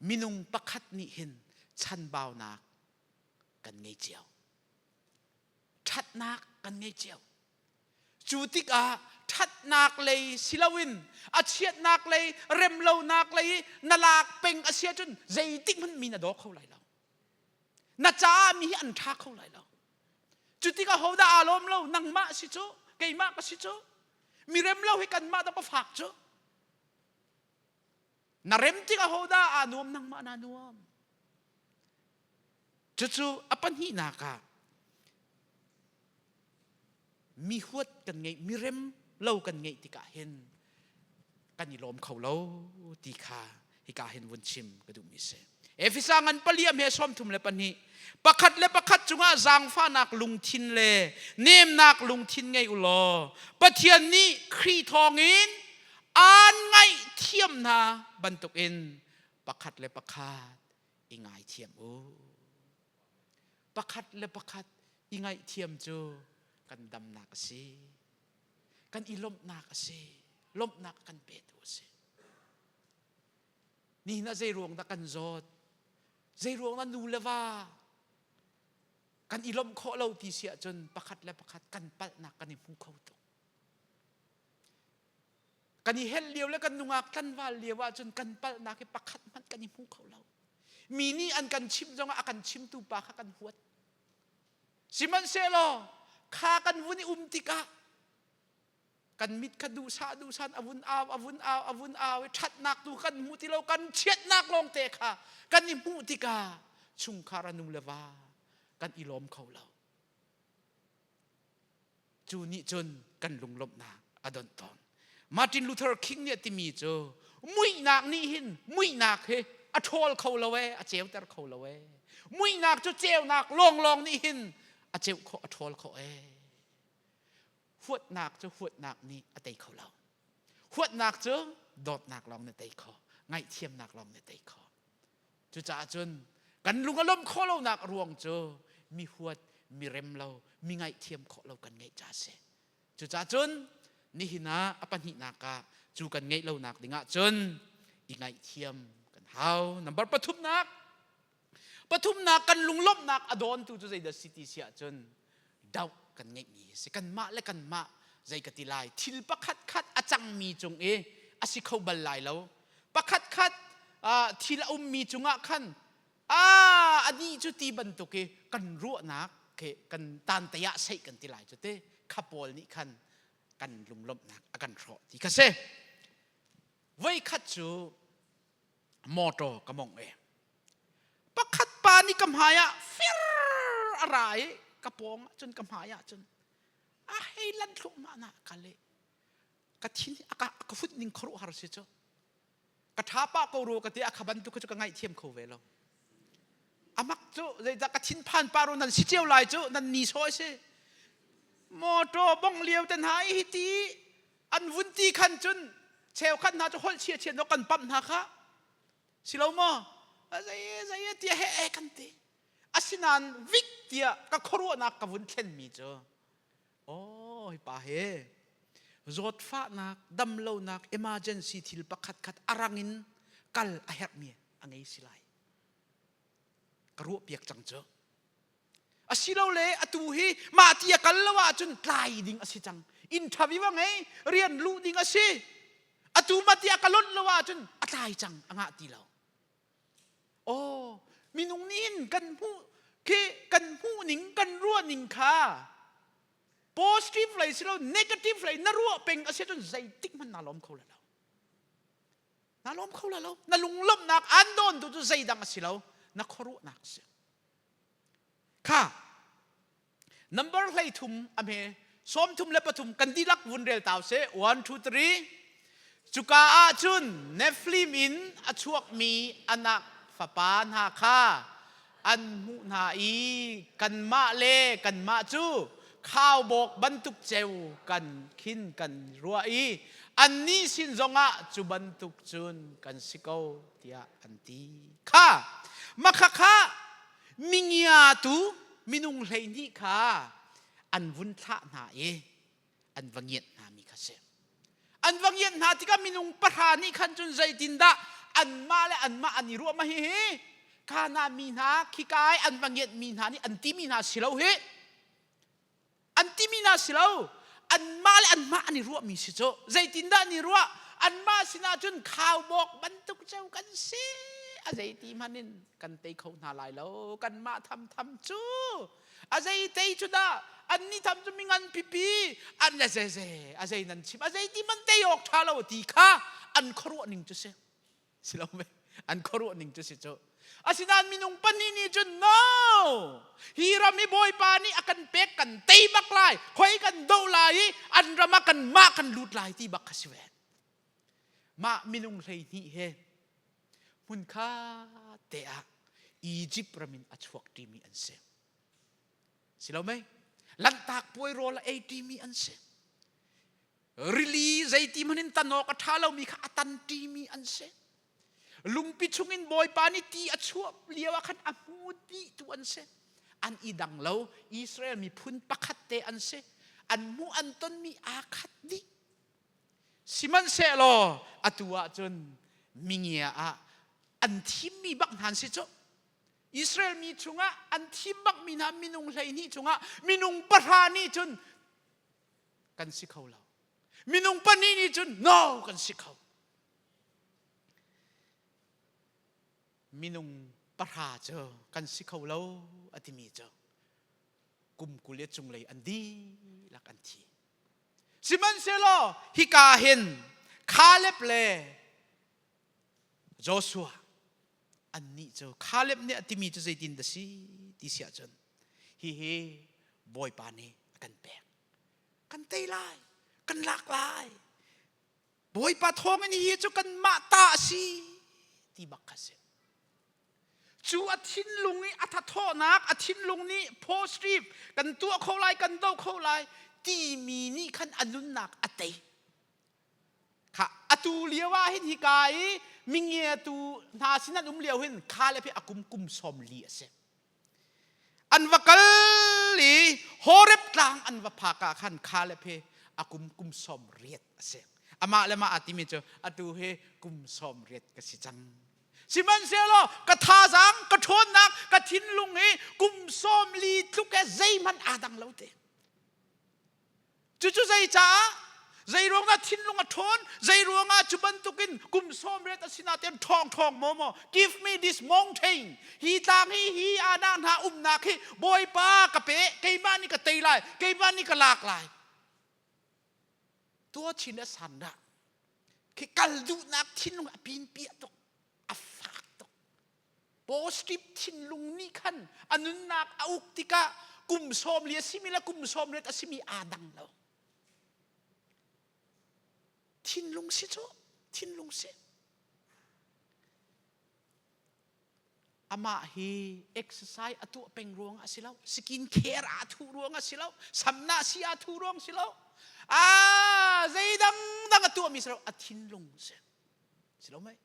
Minung pakhat nih hin chanbaunak kan ngei cio. Ṭhatnak kan ngei cio. Cu tikah ṭhatnak lei si loin a chiatnak lei remlonak lei na lak peng a si ahcun zeitik hmanh mi na daw kho lai lo. Na caah mi hi an ṭha kho lai lo. Cu tikah hodah aa lawm lo nangmah si cu keimah ka si cu mi rem lo hi kanmah dah ka fak cu na rem tikah hodah aa nuam nangmah naa nuam cucu a pahnihnak ah mi huat kan ngeih mi rem lo kan ngeih tikah hin kan i lawm kho lo ti kha hika hin vun chim ka duhmi si. Efesa ngan paliam he 32 pakhat le pakhat cungah zaangfahnak lungthin le nemnak lungthin ngei u law Pathian nih Khrih thawngin aan ngaihthiam hna bantukin pakhat le pakhat i ngaithiam u. Pakhat le pakhat i ngaihthiam cu kan damnak a si. Kan i lawmhnak a si. Lawmhnak kan petu a si. Nihin ah zei ruang dah kan zawt? Zei ruang dah nu le va kan i lawmh khawh lo ti si ahcun pakhat le pakhat kan palhnak kan i hmu kho tuk. Kan i helh lio le kan nungak tlanval lio ahcun kan palhnak hi pakhat hmanh kan i hmu kho lo. Mi nih an kan chimh zongah a kan chimtu pa kha kan huat. Sihmanhsehlaw kha kan vun i um tikah kan mit kha duhsah duhsan a vun au a vun au a vun au i ṭhatnak tu kan hmu ti lo kan chiatnak lawngte kha kan i hmuh tikah chungkhar a nu le va kan i lawm kho lo. Cu nih cun kan lunglawmhnak a donh tawn. Martin Luther King nih a timi cu muihnak nih hin muihnak hi a ṭhawl kho lo ee, a ceuter kho lo ee. Muihnak cu ceunak lawnglawng nih hin a ceuh khawh, a ṭhawl khawh ee. Huatnak cu huatnak nih a tei kho lo. Huatnak cu dawtnak lawng nih a tei kho, ngaihthiamnak lawng nih a tei kho. Cucaah cun kan lung a lawmh khawh lonak ruang cu mi huat, mi rem lo, mi ngaihthiam khawh lo kan ngeih ca a si. Cucaah cun nihin ah a pahnihnak ah cu kan ngeih lonak ding ah cun i ngaihthiam kan hau. Number pathumnak, pathumnak kan lunglawmhnak a dawntu cu zeidah si ti si ahcun doh kan ngeihmi a si. Kanmah le kanmah zei ka ti lai thil pakhat khat a cangmi cung i a si kho bal lai lo. Pakhat khat thil a ummi cungah khan a a dih cu ti bantuk i kan ruahnak ke kan tantei ah seih kan ti lai cu te kha pawl nih khan kan lunglawmhnak a kan hrawh ti kha si. Voikhat cu motor ka mong e pakhat pa nih ka hmai ah fir a ra i ka pawng ah cun ka hmai ah cun a hei lan thluahmah na ka le ka thin a ka ka fut ning khuaruahhar si cu ka tha pah ko rua ka ti a kha bantuk cu ka ngaihthiam kho ve lo amak cu zeidah ka thinphan pa ru nan si cio lai cu nan ni sawh si motor bong liao te hna hi ti an vun ti khan cun cheukhat hna cu holh chia chia no kan pamh hna kha si lo maw zei zei tiah he e kan ti asinain vik tiah ka khuaruahnak ka vun thlenmi cu oh hi pa he zawtfahnak damlonak emergency thil pakhat khat a rang in kal a herhmi a ngei si lai ka ruah piak cang cu asilole atu hi mah ti a kal lo ahcun tlai ding a si cang interview a ngei rian luh ding a si atu mah ti a ka lonh lo ahcun a tlai cang a ngah ti lo oh minung nih hin kan hmuh khi kan hmuh ning kan ruah ning kha positive lei si lo negative lei na ruah peng a si cun zeitik hmanh naa lawm kho la lo naa lawm kho la lo na lunglawmhnak aan dawn tu cu zeidang a si lo na khuaruahnak a si Kha number 13 a hme 33 kan dihlak vun rel tau seh 1 2 3 cuka ah cun Nephilim in a chuakmi anak fapa hna kha an hmuh hna i kanmah le kanmah cu khaubawk bantuk ceu kan khin kan ruah i annih sin zongah cu bantuk cun kan si ko tiah an ti kha makhakha mingiatu minung 12 kha an vun thlah hna i an va ngiat hna mi kha si an va ngiat hna tikah minung pahra nih khan cun zeitindah anmah le anmah an i ruah ma hihi Kana mi hna khika i an va ngiat mi hna nih an timi hna si lo hi An timi hna si lo. Anmah le anmah an i ruahmi si cu. Zeitindah an i ruah? Anmah sinah cun khaubawk bantuk ceu kan si. A zeiti hmanh in kan tei kho hna lai lo. Kanmah thamtham cu. A zei tei cu dah? Annih tham cu mi ngan pipi. An le zeze. A zei nan chim. A zeiti hmanh tei awk ṭha lo ti kha an khuaruah ning cu si. Si lo mei? An khuaruah ning cu si cu. Asinain minung pahnih nih cun no! Hi ram hi Bawipa nih a kan pek kan tei bak lai, khoi kan doh lai i an ram ah kan mah kan lut lai ti bak kha si ve. Mah minung 12 he hmunkhat te ah Egypt ram in a chuak ṭimi an si. Si lo mei? Lanhtak puai rawl a ei ṭimi an si. Rili zeiti hmanh in tan awk a ṭha lomi kha a tan ṭimi an si. Lungpi chungin Bawipa nih ti a chuah lio ah khan a hmu dihtu an si. An i dang lo. Israel miphun pakhat te an si. An hmuh an tonmi aa khat dih. Sihmanhsehlaw atu ah cun mingia ah an thimmi bak hna an si cu. Israel mi chungah an thim bakmi hna minung 12 chungah minung pahra nih cun kan si kho lo. Minung pahnih nih cun no kan si kho. Minung pahra cu kan si kho lo a timi cu. Kum 20 le cunglei an dihlak an thi. Sihmanhsehlaw hika hin Caleb le Joshua annih cu Caleb nih a timi cu zeitin dah si ti si ahcun hihi Bawipa nih a kan pek. Kan tei lai, kan lak lai. Bawipa thawngin hihi cu kanmah ta a si ti bak kha si. Cu a thinlung i a thathawhnak, a thinlung nih positive kan tuah kho lai, kan do kho lai timi nih khan a nunnak a tei. Kha atu lio ah hin hika i mingiatu hna sin an um lio hin Caleb hi a kum kum 40 a si. An va kal i Horeb tlang an va phak ah khan Caleb hi a kum kum 80 a si. Amah le mah aa timi cu atu hi kum 80 ka si cang. Sihmanhsehlaw ka thazaang, ka ṭhawnnak, ka thinlung hi kum 40 tluk he zeihmanh aa dang lo te. Cucu zeicaah? Zei ruangah thinlung a ṭhawn? Zei ruangah cu bantukin kum 80 a si nain ṭhawng ṭhawng maw maw give me this mountain hi tlang hi hi ana hna umnak hi Bawipa ka pe keimah nih ka tei lai keimah nih ka lak lai tua chin a san dah khi kal duhnak thinlung a pin piah tuk a fak tuk Positive thinlung nih khan a nunnak a uk tikah kum 40 a simi le kum 80 a simi aa dang lo. Thinlung si cu thinlung si. Amah hi exercise a tuah peng ruang a si lo, skin care aa thuh ruang a si lo, samnah si aa thuh ruang si lo. Ah, zeidang dang a tuahmi si lo, a thinlung si. Si lo mei?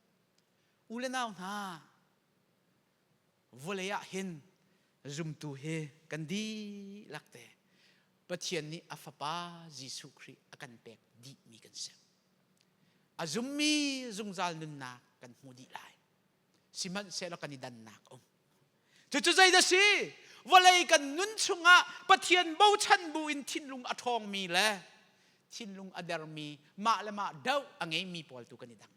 U le nau hna, vawlei ah hin zumtu hi kan dihlak te Pathian nih a Fapa Jesuh Khrih a kan pek dihmi kan si. A zummi zungzal nunnak kan hmu dih lai. Sihmanhsehlaw kan i dannak um. Cucu zeidah si? Vawlei kan nun chungah Pathian bochan bu in thinlung a ṭhawngmi le thinlung a dermi mah le mah doh a ngeimi pawl tu kan i dang.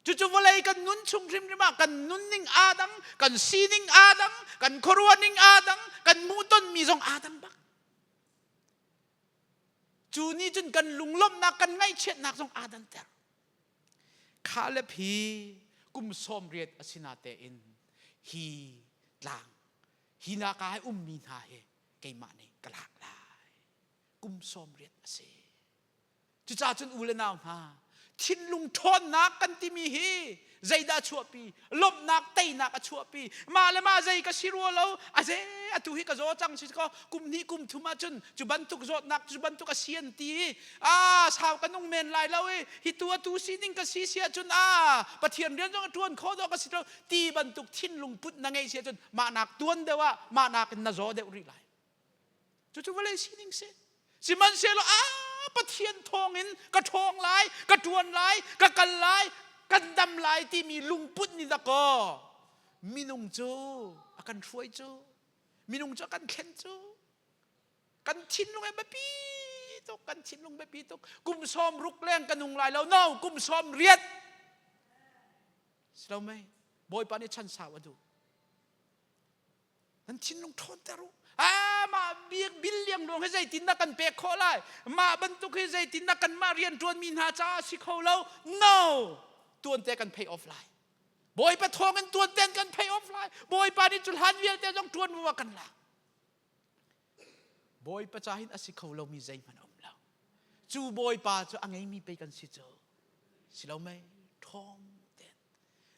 Cucu vawlei kan nun chung hrimhrim ah kan nunning aa dang, kan sining aa dang, kan khuaruahning aa dang, kan hmuhtonmi zong aa dang bak. Cu nih cun kan lunglawmhnak, kan ngaihchiatnak zong aa danter. Caleb hi kum 80 a si natein hi tlang, hi naka i ummi hna hi keimah nih ka lak lai. Kum 80 a si. Cucaah cun u le nau hna, thinlung ṭhawnnak kan timi hi zeidah a chuahpi? Lawmhnak, teinak a chuahpi. Mah le mah zei ka si rua lo, a ze atu hi ka zaw cang si kaw kum hnih kum thum ahcun cu bantuk zawtnak cu bantuk a si an ti i a sau ka nung men lai lo i hi tu atu sining ka si si ahcun a Pathian rian zong a ṭuan khawh dawh ka si lo ti bantuk thinlung put na ngeih si ahcun mah nak tuan deuh ah mah nak in na zaw deuh rih lai. Cucu vawlei sining si. Sihmanhsehlaw a Pathian thawngin ka ṭhawng lai, ka ṭuan lai, ka kal lai, kan dam lai timi lungput nih dakaw minung cu a kan hruai cu, minung cu a kan thlen cu. Kan thinlung he biapi tuk, kan thinlung biapi tuk. Kum 60 leng ka nung lai lo, no, kum 80. Si lo mei? Bawipa nih chan sau a duh. Nan thinlung ṭhawnter u. Ah, mah bik bil liangluang hi zeitindah kan pek khawh lai? Mah bantuk hi zeitindah kanmah rianṭuanmi hna caah si kho lo? No! Tuante kan pay off lai. Bawipa thawng in tuanten kan pay off lai. Bawipa nih cu hlan vialte zong ṭuan mu kan lak. Bawipa ca hin a si kho lomi zeihmanh a um lo. Cu Bawipa cu a ngeimi pei kan si cu. Si lo mei? Ṭhawng ten.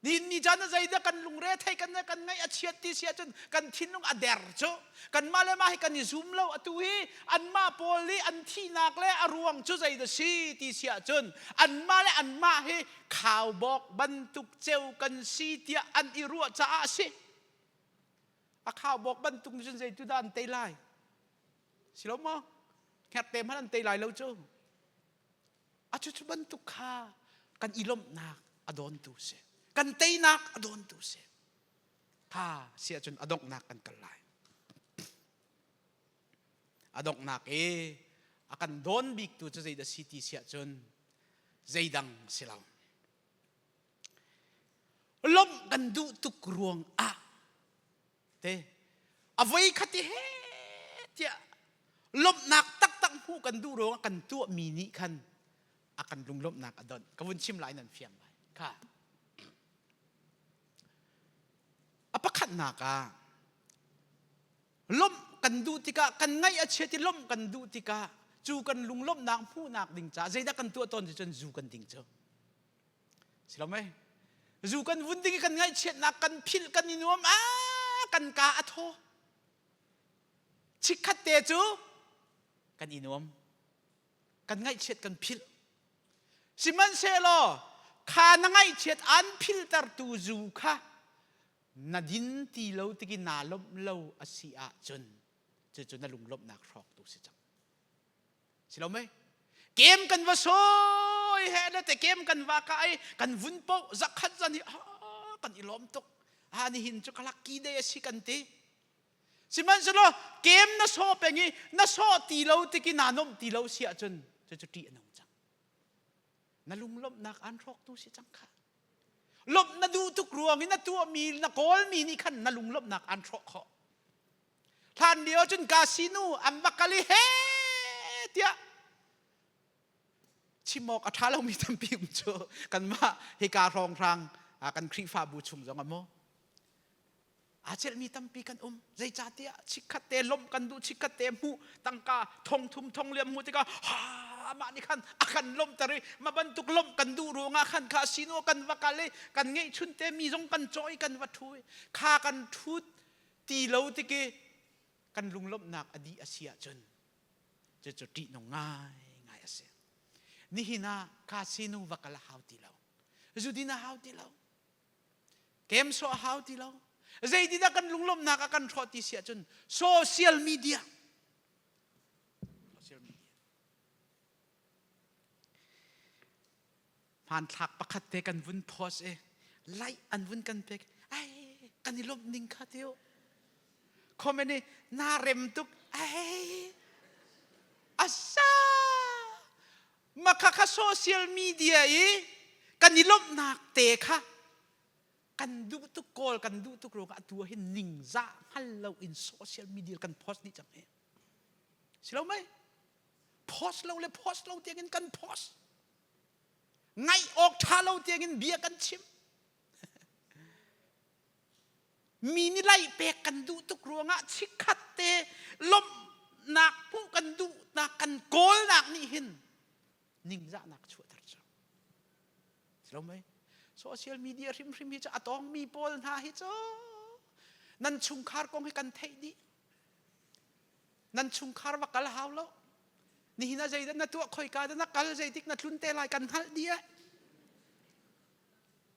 Nihin ni caan ah zeidah kan lungre thei kan kan ngaih a chiat ti si ahcun kan thinlung a der cu kanmah le mah hi kan i zum lo atu hi anmah pawl nih an thihnak le a ruang cu zeidah si ti si ahcun anmah le anmah hi khaubawk bantuk ceu kan si tiah an i ruah caah a si a khaubawk bantuk cun zeitu dah an tei lai si lo maw hngerhte hmanh an tei lai lo cu A cucu bantuk kha kan i lawmhnak a dawntu si. Kan teinak a dawntu si. Kha si ahcun a donghnak kan kal lai. A donghnak i a kan dawn biktu cu zeidah si ti si ahcun zeidang si lo. Lawmh kan duh tuk ruang ah te a voi khat i he. tiah lawmhnak taktak hmuh kan duh ruangah kan tuahmi nih khan a kan lunglawmhnak a donh. Ka vun chim lai nan fiang lai. Kha. A pakhatnak ah lawmh kan duh tikah kan ngaih a chiat i lawmh kan duh tikah cu kan lunglawmhnak hmuhnak ding caah zeidah kan tuah tawn ti cun zu kan ding cu. Si lo mei? Zu kan vun ding i kan ngaihchiatnak kan philh kan i nuam a kan ka a thaw. Chikkhat te cu kan i nuam. Kan ngaihchiat kan philh. Sihmanhsehlaw kha na ngaihchiat an philtertu zu kha na din ti lo tiki naa lawmh lo a si ahcun cucu na lunglawmhnak hrawktu si cang. Si lo mei? Kem kan va sawi he le te kem kan va ka ai kan vun po zakhat zan hi kan i lawm tuk. Ha nihin cu ka lucky day a si kan ti. Sihmanhsehlaw kem na saw peng i na saw ti lo tiki naa nomh ti lo si ahcun cucu ṭih a nung cang. Na lunglawmhnak aan hrawktu si cang kha. Lawmh na duh tuk ruang i na tuahmi na kawlmi nih khan na lunglawmhnak aan hrawh khawh. Hlan lio cun casino an va kal i he tiah chim awk a ṭha lomi tampi um cu kanmah hika hrawnghrang kan Khrihfabu chung zong ah maw aa celhmi tampi kan um. Zeicahtiah chikkhat te lawmh kan duh, chikkhat te hmuh tangka thong thum thong liam hmuh tikah ha mah nih khan a kan lawmhter i mah bantuk lawmh kan duh ruangah khan kha sino kan va kal i kan ngeihchun te mi zong kan cawh i kan va ṭhu i kha kan ṭhut ti lo tiki kan lunglawmhnak a dih a si ahcun cucu ṭihnung ngaingai a si. Nihin ah casino va kal a hau ti lo. Zudin a hau ti lo. Game sawh a hau ti lo. Zeitindah kan lunglawmhnak a kan hrawh ti si ahcun social media. Social media. Hmanthlak pakhat te kan vun post i like an vun kan pek. Ai, kan i lawmh ning kha tio. Comment i na rem tuk. Ai, asa. Makha kha social media i kan i lawmhnak te kha kan duh tuk kawl kan duh tuk ruangah atu ah hin ningzah hngal lo in social media kan post dih cang hi. Si lo mei? Post lo le post lo tiangin kan post. Ngaih awk ṭha lo tiangin bia kan chim. Mi nih laih pek kan duh tuk ruangah chikkhat te lawmhnak hmuh kan duhnak kan kawlnak nih hin ningzahnak chuahter cu. Si lo mei? Social media hrimhrim hi cu a tawngmi pawl hna hi cu nan chungkhar kong hi kan theih dih. Nan chungkhar va kal hau lo. Nihin ah zeidah na tuah khoika dah na kal zeitik na tlun te lai kan hngalh dih eh.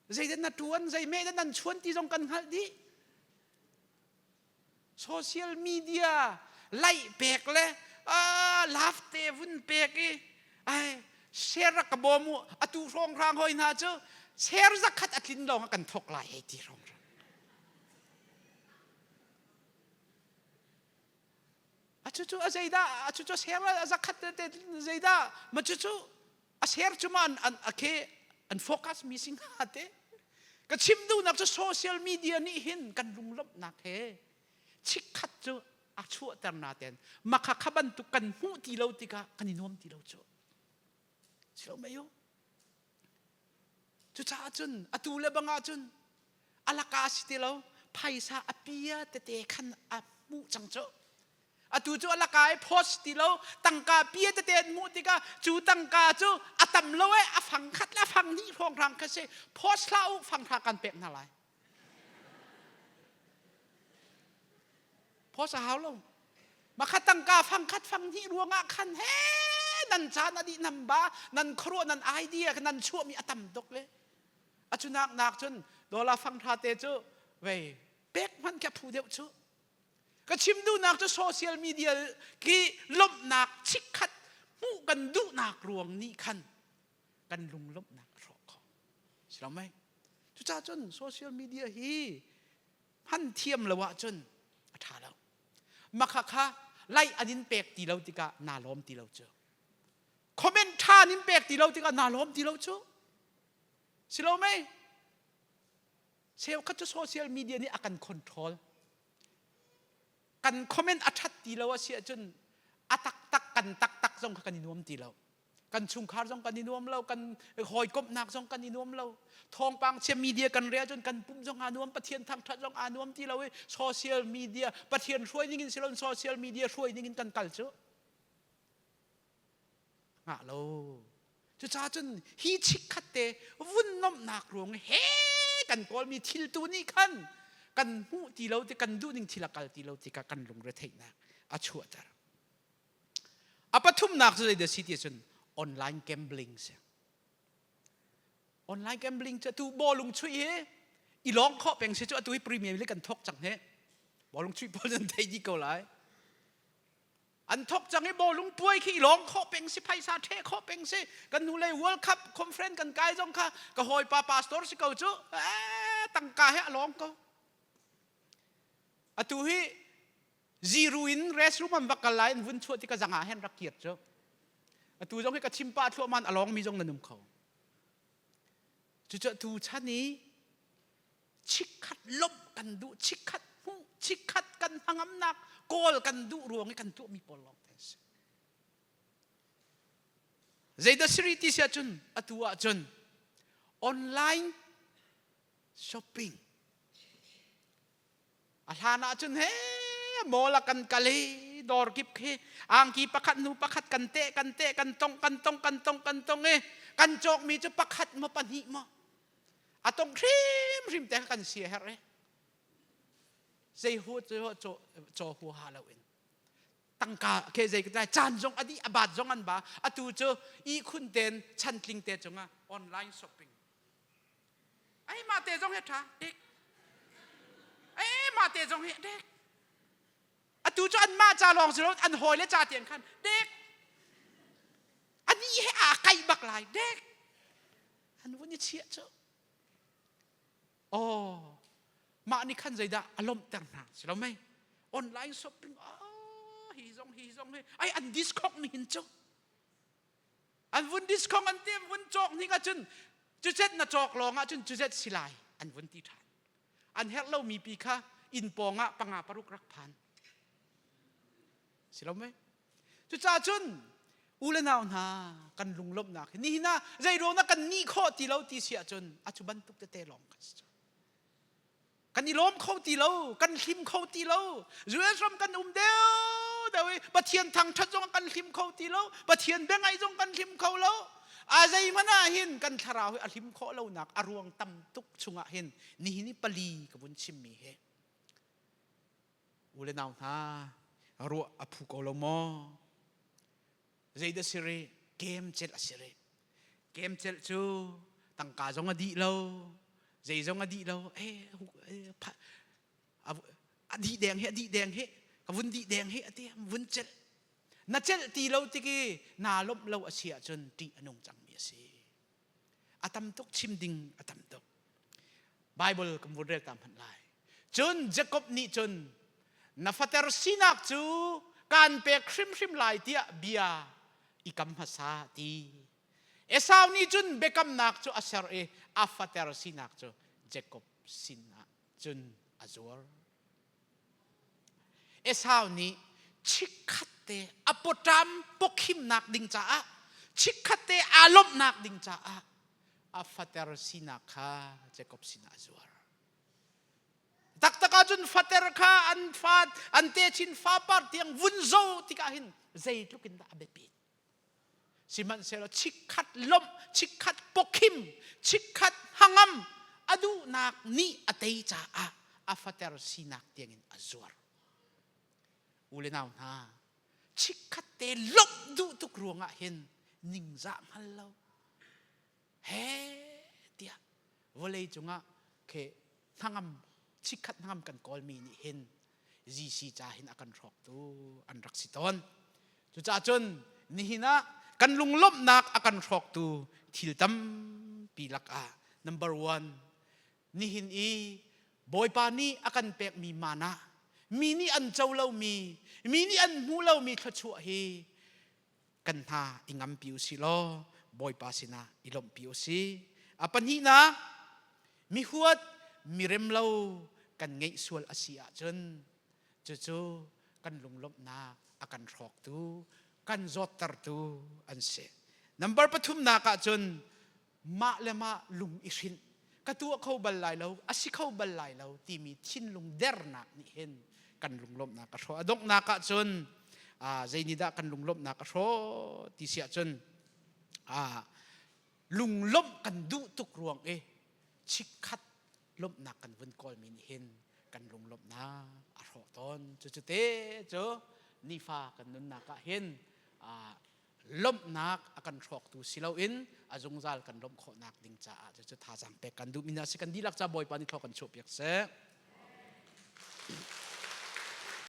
Zeidah na ṭuan, zei meh dah nan chuan ti zong kan hngalh dih. Social media laih pek le love te vun pek i ai share rak ka bawm u atu hrawnghrang hoi hna cu share zakhat a tlin lawng ah kan thawk lai hei ti hrawnghrang. A cucu a zeidah a cucu share a zakhat te zeidah ma cucu a share cu ma an an a ke an focus mi si hnga te ka chim duhnak cu social media nih hin kan lunglawmhnak he chikkhat cu a chuahter na ten makha kha bantuk kan hmuh ti lo tikah kan i nuam ti lo cu si lo mei u cucaah cun atu le bang ah cun alaka si ti lo phaisa a pia tete khan a hmuh cang cu Atu cu a laka i post ti lo tangka pia tete an hmuh tikah cu tangka cu a tam lo e a fang khat le a fang hnih hrawnghrang kha si post hlah u fang hra kan pek hna lai. Post a hau lo. Makha tangka fang khat fang hnih ruangah khan he nan caan a dih nan ba nan khuaruah nan idea nan chuahmi a tam tuk le a cu nak nak cun dollar fang hra te cu vei pek hmanh khi a phu deuh cu Ka chim duhnak cu social media khi lawmhnak chikkhat hmuh kan duhnak ruang nih khan kan lunglawmhnak a hrawh khawh. Si lo mei? Cucaah cun social media hi hman thiam lo ahcun a ṭha lo. Makha kha like an in pek ti lo tikah naa lawm ti lo cu. Comment ṭha an in pek ti lo tikah naa lawm ti lo cu. Si lo mei? Cheukhat cu social media nih a kan control. Kan comment a ṭhat ti lo a si ahcun a taktak kan taktak zong kha kan i nuam ti lo. Kan chungkhar zong kan i nuam lo, kan hawikomhnak zong kan i nuam lo. Thawngpang chia media kan rel cun kan pum zong aa nuam, Pathian thangṭhat zong aa nuam ti lo i social media Pathian hruai ning in si lo social media hruai ning in kan kal cu. Ngah lo. Cucaah cun hi chikkhat te vun nomhnak ruang he kan kawlmi thil tu nih khan kan hmuh ti lo ti kan duh ning thil a kal ti lo tikah kan lungretheihnak a chuahter. A pathumnak cu zeidah si ti cun online gambling si. Online gambling cu atu bawlung chuih hi i lawng khawh peng si cu atu hi Premier League kan thawk cang he. Bawlung chuih pawl nan thei dih ko lai. An thok cang i bawlung puai khi i lawng khawh peng si phaisa ṭheh khawh peng si kan hnulei World Cup conference kan kai zong kha ka hawipa pastor si ko cu ee tangka he a lawng ko atu hi ziru in restroom an va kal lai an vun chuah ti ka zangah hen rak kir cu atu zong hi ka chim pah thluahman a lawng mi zong nan um kho cucu tu chan i chikkhat lawmh kan duh chikkhat hmuh chikkhat kan hnangamnak kawl kan duh ruang i kan tuahmi pawl lawng te si zeidah siri ti si ahcun atu ahcun online shopping a hlan ahcun he mall ah kan kal i dawr kip khi angki pakhat hnu pakhat kan teh kan teh kan tong kan tong kan tong kan tong i kan cawkmi cu pakhat maw pahnih maw a tong hrimhrim te kan si a herh i zei hu cu caw huaha lo in tangka ke zei ka caan zong a dih a bat zong an ba atu cu ihkhun ten chantling te cungah online shopping ai mah te zong hi tha dek ai mah te zong hi dek atu cu anmah ca lawng si lo an hawile ca tiang khan dek ani he aa kai bak lai dek an vun i chiah cu oh mah nih khan zeidah a lawmhter hna si lo mei online shopping oh hi zong hi zong hi ai an discount ni hin cu an vun discount an ti vun cawk hnik ahcun cucet na cawk lawng ahcun cucet si lai an vun ti ṭhan an herh lomi pi kha inn pawng ah panga paruk rak phan si lo mei cucaah cun u le nau hna kan lunglawmhnak hi nihin ah zeiruang dah kan nih khawh ti lo ti si ahcun a cu bantuk tete lawng kan si kan i lawm kho ti lo kan hlim kho ti lo US ram kan um deuh deuh i Pathian thangṭhat zong kan hlim kho ti lo Pathian biangaih zong kan hlim kho lo a zeihmanh ah hin kan thlarau hi a hlim khawh lonak a ruang tam tuk chungah hin nihin i pali ka vun chimmi hi u le nau hna ruah a phu ko lo maw zeidah si rih kem celh a si rih kem celh cu tangka zong a dih lo zei zong a dih lo a dih deng hi a dih deng hi ka vun dih deng hi a ti vun celh na celh ti lo tiki naa lawmh lo a si ahcun ṭih a nung cangmi a si a tam tuk chim ding a tam tuk Bible kan vun rel ta hmanh lai cun Jacob nih cun na fater sinak cu kaan pek hrimhrim lai tiah bia i kam hmasa ti Esau nih cun biakamnak cu a ser i a fater sinak cu Jacob sinah cun a zuar Esau nih chikkhat te a pawṭam pawkhimnak ding caah chikkhat te aa lawmhnak ding caah a fater sinak kha Jacob sinah a zuar. Taktak ahcun fater kha an fa an techin fapar tiang vun zo tikah hin zeitluk in dah a biapit. Sihmanhsehlaw chikkhat lawmh, chikkhat pawkhim, chikkhat hangam a duhnak nih a tei caah a fater sinak tiangin a zuar. U le nau hna, chikkhat te lawmh duh tuk ruangah hin ningzah hngal lo he tiah vawlei cungah khe hnangam chikkhat hnangam kan kawlmi nih hin GC ca hin a kan hrawktu an rak si tawn. Cucaah cun nihin ah kan lunglawmhnak a kan hrawktu thil tampi lakah number one nihin i Bawipa nih a kan pekmi mana mi nih an co lomi mi nih an hmu lomi thluachuah hi kan hna i ngampi u sih law Bawipa sinah i lawmhpi u sih. A pahnihnak mihuat mirem lo kan ngeih sual a si ahcun Cucu kan lunglawmhnak a kan hrawktu, kan zawttertu an si. Number pathumnak ah cun mah le mah lung i hrinh, ka tuah kho bal lai lo, a si kho bal lai lo timi thinlung dernak nih hin kan lunglawmhnak a hrawh. A donghnak ah cun zei nih dah kan lunglawmhnak a hrawh ti si ahcun lunglawmh kan duh tuk ruang i chikkhat lawmhnak kan vun kawlmi nih hin kan lunglawmhnak a hrawh tawn. Cucu te cu nifa kan nunnak ah hin lawmhnak a kan hrawktu si loin a zungzal kan lawmh khawhnak ding caah cucu thazaang pek kan duhmi hna si. Kan dihlak ca Bawipa nih thlaw kan chuahpiak seh.